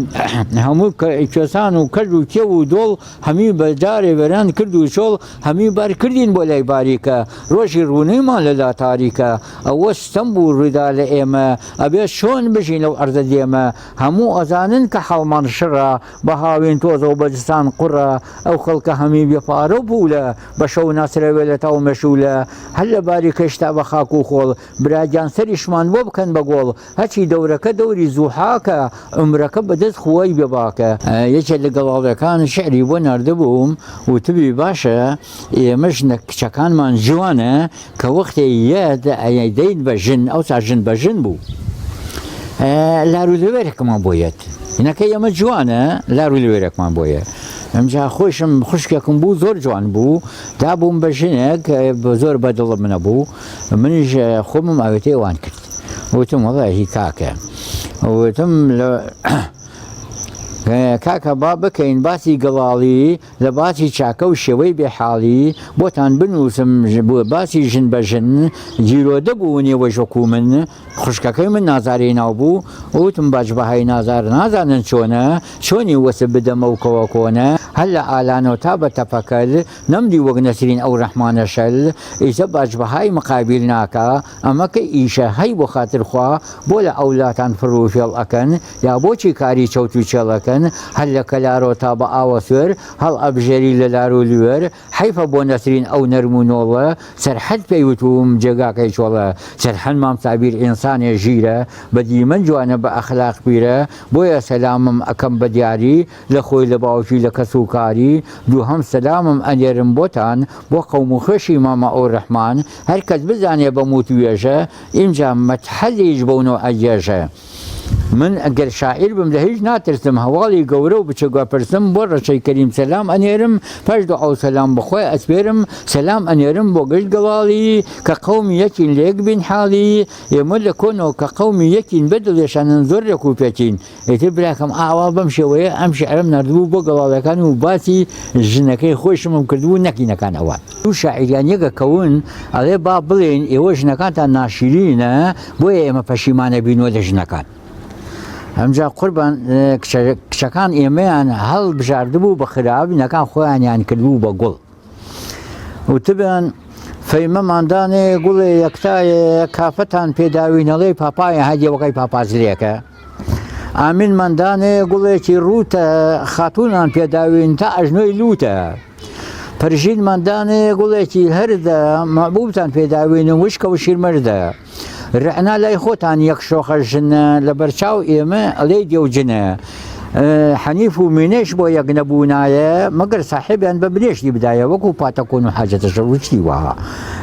S20: هەموو کوێسان و کەژ و کێو و دۆڵ هەمی بە جارێ وێران کرد و چۆڵ هەمی بار کردین بۆ لای باریکە ڕۆژی ڕوونیمان لە لا تاریکە ئەوە ستەم بوو ڕوویدا لە ئێمە ئەبێ چۆن بژین لەو عەرزە دێمە هەموو ئەزانن کە حاڵمان شڕە بە هاوین تۆزە و بە زستان قوڕە ئەو خەڵکە هەمی بێ پارە و پوولە بە شەو ناسرەوێ لە تاو مەشوولە هەر لە باریکەشتا بە خاک و خۆڵ برا گیان سەریشمان بۆ بکەن بە گۆڵ هەرچی دەورەکە دەوری زوحاکە. عومرەکە بە دەست خوای بێ باکە. یەکێ لە گەڵاڵەکان شیعری بۆ ناردبووم وتبی باشە ئێمە ژنە کچەکانمان جوانە کە وەختێ یەت ئەیدەین بە ژن ئەوسا ژن بە ژن بوو لار و لەوێرێکمان بۆ یەت ژنەکەی ئێمە جوانە لار و لەوێرێکمان بۆ یە ئەمجا خۆشم خوشکێکم بوو زۆر جوان بوو دابووم بە ژنێک زۆر بە دڵم نەبوو منیش خۆمم ئاوێتەی ئەوان کرد وتم وەڵاهی کاکە وتم لە کاکە با بکەین باسی گەڵاڵی لە باسی چاکە و شێوەی بێ حاڵی بۆتان بنووسم باسی ژن بە ژن گیرۆدە بوون ئێوەش وەکوو من خوشکەکەی من نازاری ناو بوو وتم باج بەهای نازار نازانن چۆنە چۆنی وەسف بدەم ئەو کەوە کۆنە هەر لە ئالانەوە تا بە تەپەکەل نەمدی وەک نەسرین ئەو ڕەحمانە شەل ئیسە باج بەهای مقابیل ناکا ئەمە کەی ئیشە هەی بۆ خاتر خوا بۆ لە ئەولاتان فڕ و فێڵ ئەکەن یا بۆچی کاری چەوت و چێڵ ئەکەن هەر لە کەلارۆ تا بە ئاوەسوێر هەڵ ئەبژێری لە لار و لوێر حەیفە بۆ نەسرین ئەو نەرم و نۆڵە سەرحەد پێی وتووم جێگاکەی چۆڵە سەرحەد مام سابیر ئینسانێ ژیرە بە دیمەن جوانە بە ئەخلاق پیرە بۆیە سەلامم ئەکەم بە دیاری لە خۆی لە باوکی لە کەس و کاری دووهەم سەلامم ئەنێرم بۆتان بۆ قەوم و خوێشی مامە ئەورەحمان هەر کەس بزانێ بەم وتوێژە ئینجا مەتحەلیش بەو نەوعە گێژە من گەر شاعیر بم لە هیچ ناترسم هەواڵی گەورە و بچوک ئەپرسم بۆ ڕەشەی کەریم سەلام ئەنێرم پاش دوعا و سەلام بە خوای ئەسپێرم سەلام ئەنێرم بۆ گشت گەڵاڵی کە قەومی یەکین لە یەک بین حاڵی ئێمە لە کۆنەوە کە قەومی یەکین بە دڵێشانن زۆر رێک و پێکین ئیتر براکەم ئاوا بەم شێوەیە ئەم شیعرەم ناردبوو بۆ گەڵاڵەکان و باسی ژنەکەی خۆیشمم کردبوو نەکینەکان ئەوان دوو شاعیریان یەکە کەون ئەڵێ با بڵێین ئێوە ژنەکانتان ناشیرینە بۆیە ئێمە پەشیمانە بینەوە لە ژنەکان ئەمجا قوربان کچەکان ئێمەیان هەڵبژاردبوو بە خراپ ژنەکان خۆیانیان کردبوو بە گوڵ وتبیان فەیمەمان دانێ گوڵێ یەکتایە کافەتان پێداوین ئەڵێ پاپایە هەدیەوەکەی پاپازلێکە ئامینمان دانێ گوڵێکی ڕووتە خاتوونان پێداوین تا ئەژنۆی لووتە پەرژینمان دانێ گوڵێکی هەردە مەبووتان پێداوین و وشکە و شیرمەردە رەعنا لای خۆتان یەک شۆخە ژنە لەبەرچاو ئێمە ئەلێی دێو جنە حەنیف و مینەش بۆ یەک نەبوونایە مەگەر ساحێبیان بە بنێشتی بدایە وەکو پاتەکۆن و حاجەتە شەڕ و شتی وەها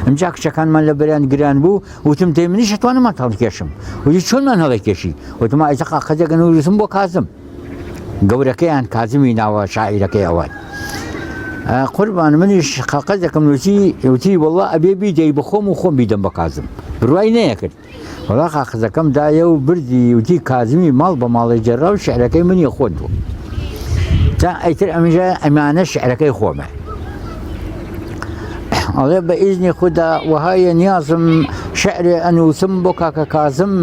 S20: ئمجا کچەکانمان لە بەریان گران بوو وتم دەی منیش ئەتوانم هەڵکێشم وتی چۆنمان هەڵەکێشی وتم ئایسە قاقەزێکە نووسم بۆ کازم گەورەکەیان کازمی ناوە شاعیرەکەی ئەوان قوربان منیش قاقەزێکم نووسی وتی وەڵا ئەبێ بیدەی بخۆم و خۆم بیدەم بە کازم بڕوای نەیەکرد وەڵا قاقزەکەم دایە و بردی وتی کازمی ماڵ بە ماڵێ جێڕا و شعرەکەی منی خۆندووە تا ئەیتر ئەمیژە ئەمانە شعرەکەی خۆمە ئەڵێ بە ئیزنی خودا وەهایە نیازم شعرێ ئەنووسم بۆ کاکە کازم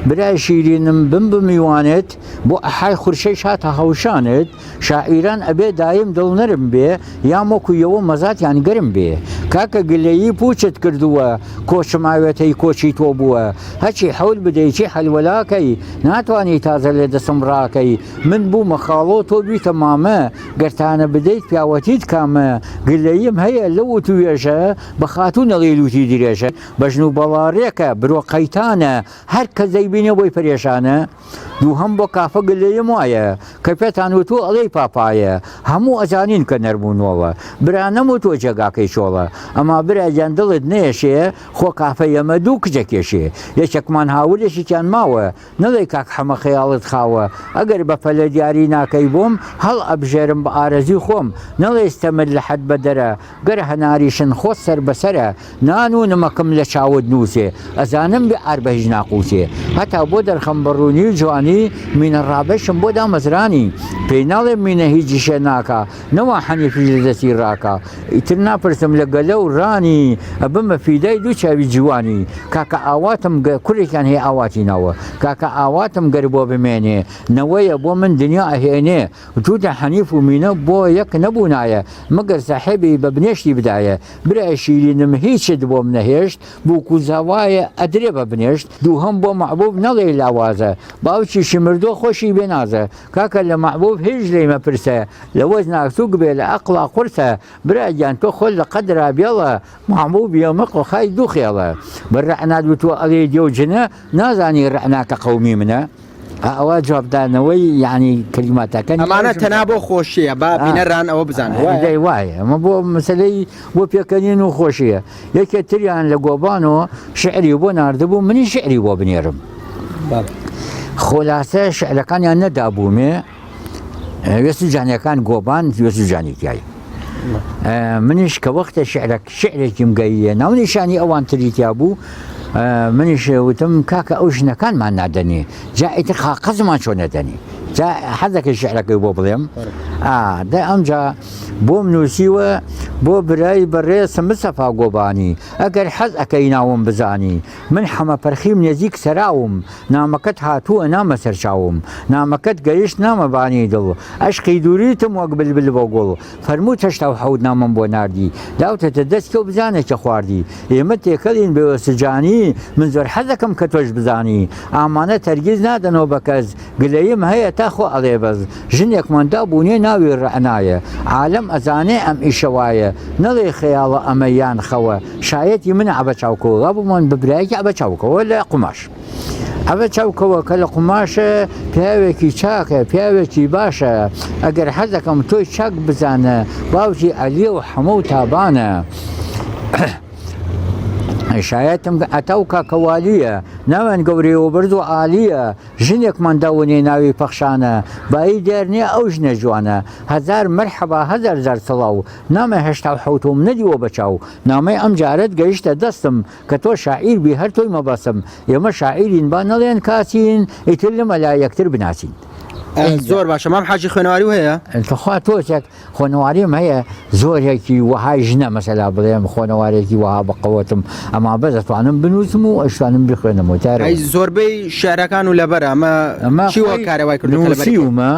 S20: برای شیرینم بم بمیوانێت بۆ ئەحای خورشەیش هاتە هەوشانت، شاعیران ئەبێ دایم دڵ نەرم بێ یان وەکو یەوە مەزاتیان گەرم بێ. کاکە گلەیی پوچت کردووە، کۆچم ئاوێتەی کۆچی تۆ بووە. هەچی حەول بدەی چی حەلوەلاکەی، ناتوانی تازە لە دەسم ڕاکەی. من بوومە خاڵۆ تۆ بیتە مامە، گەر تانە بدەیت پیاوەتیت کامە. گلەییم هەیە لەو وتووێژە، بە خاتوون ئەڵێی لووتی درێژە. بەژن و بەڵا ڕێکە، برۆ قەیتانە، هەر کەس دەیبینێ بۆی پەرێشانە. دووهەم بۆ کافە گلەییم وایە کە پێتان وتووە ئەڵێی پاپایە هەموو ئەزانین کە نەرم و نۆڵە برا نەموتووە جێگاکەی چۆڵە ئەما برا گیان دڵت نەیەشێ خۆ کافە یەمە دوو کچ ئەکێشێ یەکێکمان هاور یەکێکیان ماوە نەڵێی کاک حەمە خەیاڵت خاوە ئەگەر بە پەلە دیاری ناکەی بۆم هەڵ ئەبژێرم بە ئارەزوی خۆم نەڵێی ستەمت لە حەد بەدەرە گەر هەناریشن خۆت سەر بەسەرە نان و نمەکم لە چاوت نووسێ ئەزانم بێ عار بە هیچ ناقووسێ هەتا بۆ دەرخەم بە ڕوونی و جوانی مینە ڕابەشم بۆ دامەزرانی پێی ناڵێم مینە هیچ ئیشێ ناکا نەوا حەنیفیش لە دەستی ڕاکا ئیتر ناپرسم لە گەلە و ڕانی ئەبمە فیدای دوو چاوی جوانی کاکە ئاواتم گە کوڕێکیان هەیە ئاواتی ناوە کاکە ئاواتم گەر بۆ بمێنێ نەوەیە بۆ من دنیا ئەهێنێ وتوتە حەنیف و مینە بۆ یەک نەبوونایە مەگەر ساحێبی بە بنێشتی بدایە برای شیرینم هیچت بۆم نەهێشت بووک و زاوایە ئەدرێ بە بنێشت دووهەم بۆ مەحبوب نەڵێی لاوازە باوکیشی مردووە خۆشی بێ نازە کاکە لە مەحبوب هیچ لێی مەپرسە لە وەزنا سووک بێ لە ئەقڵا قورسە برا گیان تۆ خۆت لە قەدرا بێڵە مەحبوب یەمە قۆخای دوو خێڵە بە رەعنات وتووە ئەڵێی دێو جنە نازانی رەعنا کە قەومی منە. ئەوە جوابدانەوەی یعنی کەلیماتەکە
S19: ئەمانە تەنها بۆ خۆشیە با بینەران ئەوە بزانن
S20: وایە وایە ئەمە بۆ مەسەلەی بۆ پێکەنین و خۆشیە یەکێ تریان لە گۆبانەوە شعری بۆ ناردبوو منی شعری بۆ بنێرم خۆلاسە شعرەکانیان نەدابوومێ وێستی جانەکان گۆبان وێستی جانی تای منیش کە وەختە شعرەک شعرێکیم گەییە ناونیشانی ئەوان تری تیا بوو منیش وتم کاکە ئەو ژنەکانمان نادەنێ جا ئیتر خاقەزمان چۆن نەدەنی جا حەزەکەی شعرەکەی بۆ بڵێم دە ئەمجا بۆم نووسیوە بۆ برای بەڕێزم مستەفا گۆبانی ئەگەر حەز ئەکەی ناوم بزانی من حەمە پەرخیم نێزیک سەراوم نامەکەت هاتووە نامە سەرچاوم نامەکەت گەیشت نامە بانی دڵ ئەشقی دووریتم وەک بلبل بۆ گوڵ فەرمووت 87 نامەم بۆ ناردی داوتەتە دەست کێ و بزانە کێ خواردی ئێمە تێکەڵین بە وێسجانی من زۆر حەزەکەم کە تۆش بزانی ئامانەت هەرگیز نادەنەوە بە کەس گلەییم هەیە تا خۆ ئەڵێ بەس ژنێکمان دابوونێ ناوی ڕەعنایە عالەم ئەزانێ ئەم ئیشە وایە نەڵێی خەیاڵە ئەمە یان خەوە شایەتی منە عەبە چاوکەوە وابوومان بە برایەکی عەبە چاوکەوە لە قوماش عەبە چاوکەوە کە لە قوماشە پیاوێکی چاکە پیاوێکی باشە ئەگەر حەزەکەم تۆی چاک بزانە باوکی عەلیە و حەمە و تابانە. شایەتم عەتا و کاکەوالیە ناویان گەورەیە و بەرز و عالیە ژنێکمان داونێ ناوی پەخشانە بایی دیار نیە ئەو ژنە جوانە هەزار مەرحەبا هەزار جار سڵاو نامەی هەشتاوحەوتم نەدیوە بە چاو نامەی ئەم جارەت گەیشتە دەستم کە تۆ شاعیر بی هەر تۆی مەبەستم ئێمە شاعیرین با نەڵێن کاسین ئیتر لەمە لا یەکتر بناسین.
S19: زۆر باشە مام حاجی خوێنەواری هەیە؟
S20: تخوا تۆزێک خۆنەواریم هەیە زۆرێکی وەهای ژنە مەسەلا بڵێم خۆنەوارێکی وەها بەقەوەتم ئەما بەس ئەتوانم بنووسم و ئەشتوانم بخوێنم و تارە
S19: ئەی زۆربەی شعرەکان و لەبەرە ئەمە
S20: ئەمە
S19: چی وە کارە وای کردووە کە لەبەری کەی؟
S20: نووسیومە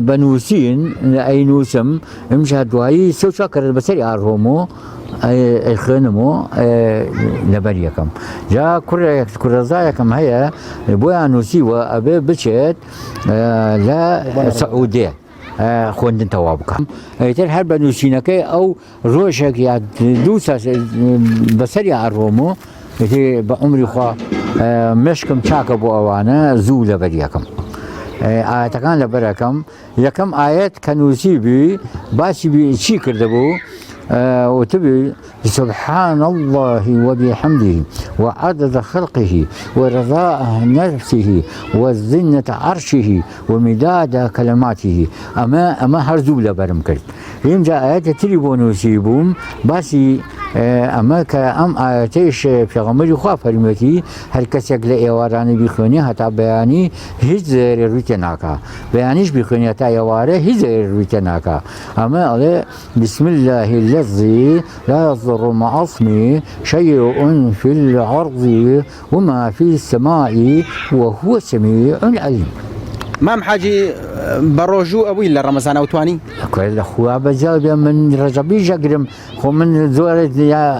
S20: بە نووسین ئەینووسم ئمجا دوایی سێ و چوار کەرەت بەسەری ئاڕۆم و ئەیخوێنم و لەبەر یەکەم جا کوڕێک کوڕەزایەکم هەیە بۆیان نووسیوە ئەبێ بچێت لە سعودێ خوێندن تەواو بکەم ئیتر هەر بە نووسینەکەی ئەو ڕۆژێک یا دوو بەسەری ئەڕۆم و بە عمری خوا مشکم چاکە بۆ ئەوانە زوو لەبەر یەکەم ئاەتەکان لەبەرەکەم یەکەم ئاەت کە نووسی بی باسی چی کردبوو وتبی سبحان اللە وبحمده وعدد خلقه ورضاء نفسه وزنة عرشه ومداد کلماته ئەمە ئەمە هەر زوو لەبەرم کرد ئینجا ئاەتە تری بۆ نووسی بووم باسی ئەمە کە ئەم ئاەتەیش پێغەمبەری خوا فەرموویەتی هەر کەسێک لە ئێوارانی بیخوێنی هەتا بەیانی هیچ زەرەرێ ڕووی تێ ناکا بەیانیش بیخوێنی هەتا ئێوارە هیچ زەرەرێ ڕووی تێ ناکا ئەمە ئەڵێ بسم اللە الذی لا یضر مع اسمه شیء فی الارض وما فی السماء وهو السمیع العلیم.
S19: مام حاجی بە ڕۆژوو ئەبووی لە ڕەمەزان ئەوتوانی؟
S20: کورە لە خوا بەجاو بێ من ڕەجەبیش ئەگرم خۆ من زۆر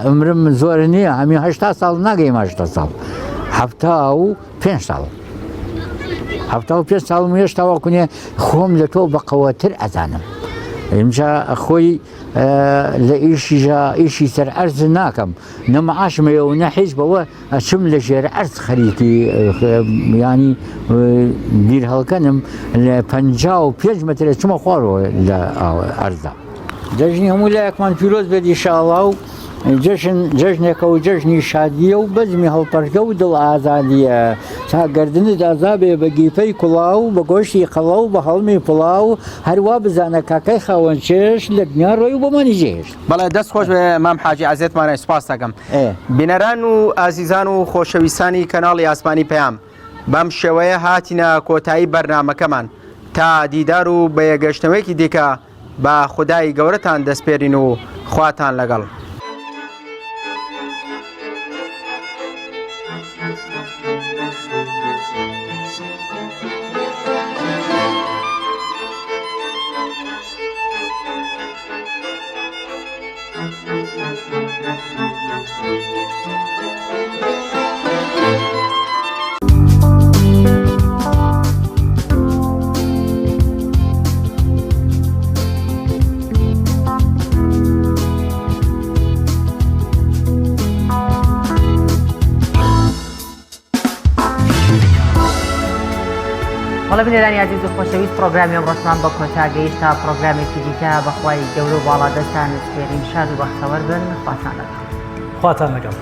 S20: عمرم زۆر نییە هەمی 80 ساڵ ناگەیم 80 ساڵ 75 ساڵ 75 ساڵم هێشتا وەکونێ خۆم لە تۆ بەقەوەتر ئەزانم ئینجا خۆی لە ئیشیژا ئیشی سەر ئەرز ناکەم نە معاشم هەیە و نە حیز بەوە ئەچم لە ژێر ئەرز خەریکی ینی بیر هەڵکەنم لە 55 مترە چمە خوارەوە لە ئەرزا. جەژنی هەموو لایەکمان پیرۆز بێت ئیشاڵا و جەژن جەژنێکە و جەژنی شادیە و بەزمی هەڵپەرکە و دڵ ئازادیە تا گردنت ئازا بێ بە گیفەی کوڵاو بە گۆشتی قەڵەو بە هەڵمی پڵاو هەروا بزانە کاکای خاوەن چێشت لە دنیا ڕۆی و بۆمانی جێهێشت.
S19: بەڵێ دەست خۆش بێ مام حاجی عەزێتمانای سوپاست دەکەم. بینەران و ئازیزان و خۆشەویستانی کەناڵی ئاسمانی پەیام بەم شێوەیە هاتینە کۆتایی بەرنامەکەمان تا دیدار و بەیەگەشتنەوەیەکی دیکە بە خودای گەورەتان دەسپێرین و خواتان لەگەڵ.
S1: بەڵێ بینەرانی ئازیز و خۆشەویست پرۆگرامی ئەمڕۆشمان بە کۆتا گەیشت تا پرۆگرامێکی دیکە بەخوای گەورە و باڵا دەستان سپێرین شاد و بەختەوەر بن خواتان لەگەڵ.
S2: خواتان لەگەڵ.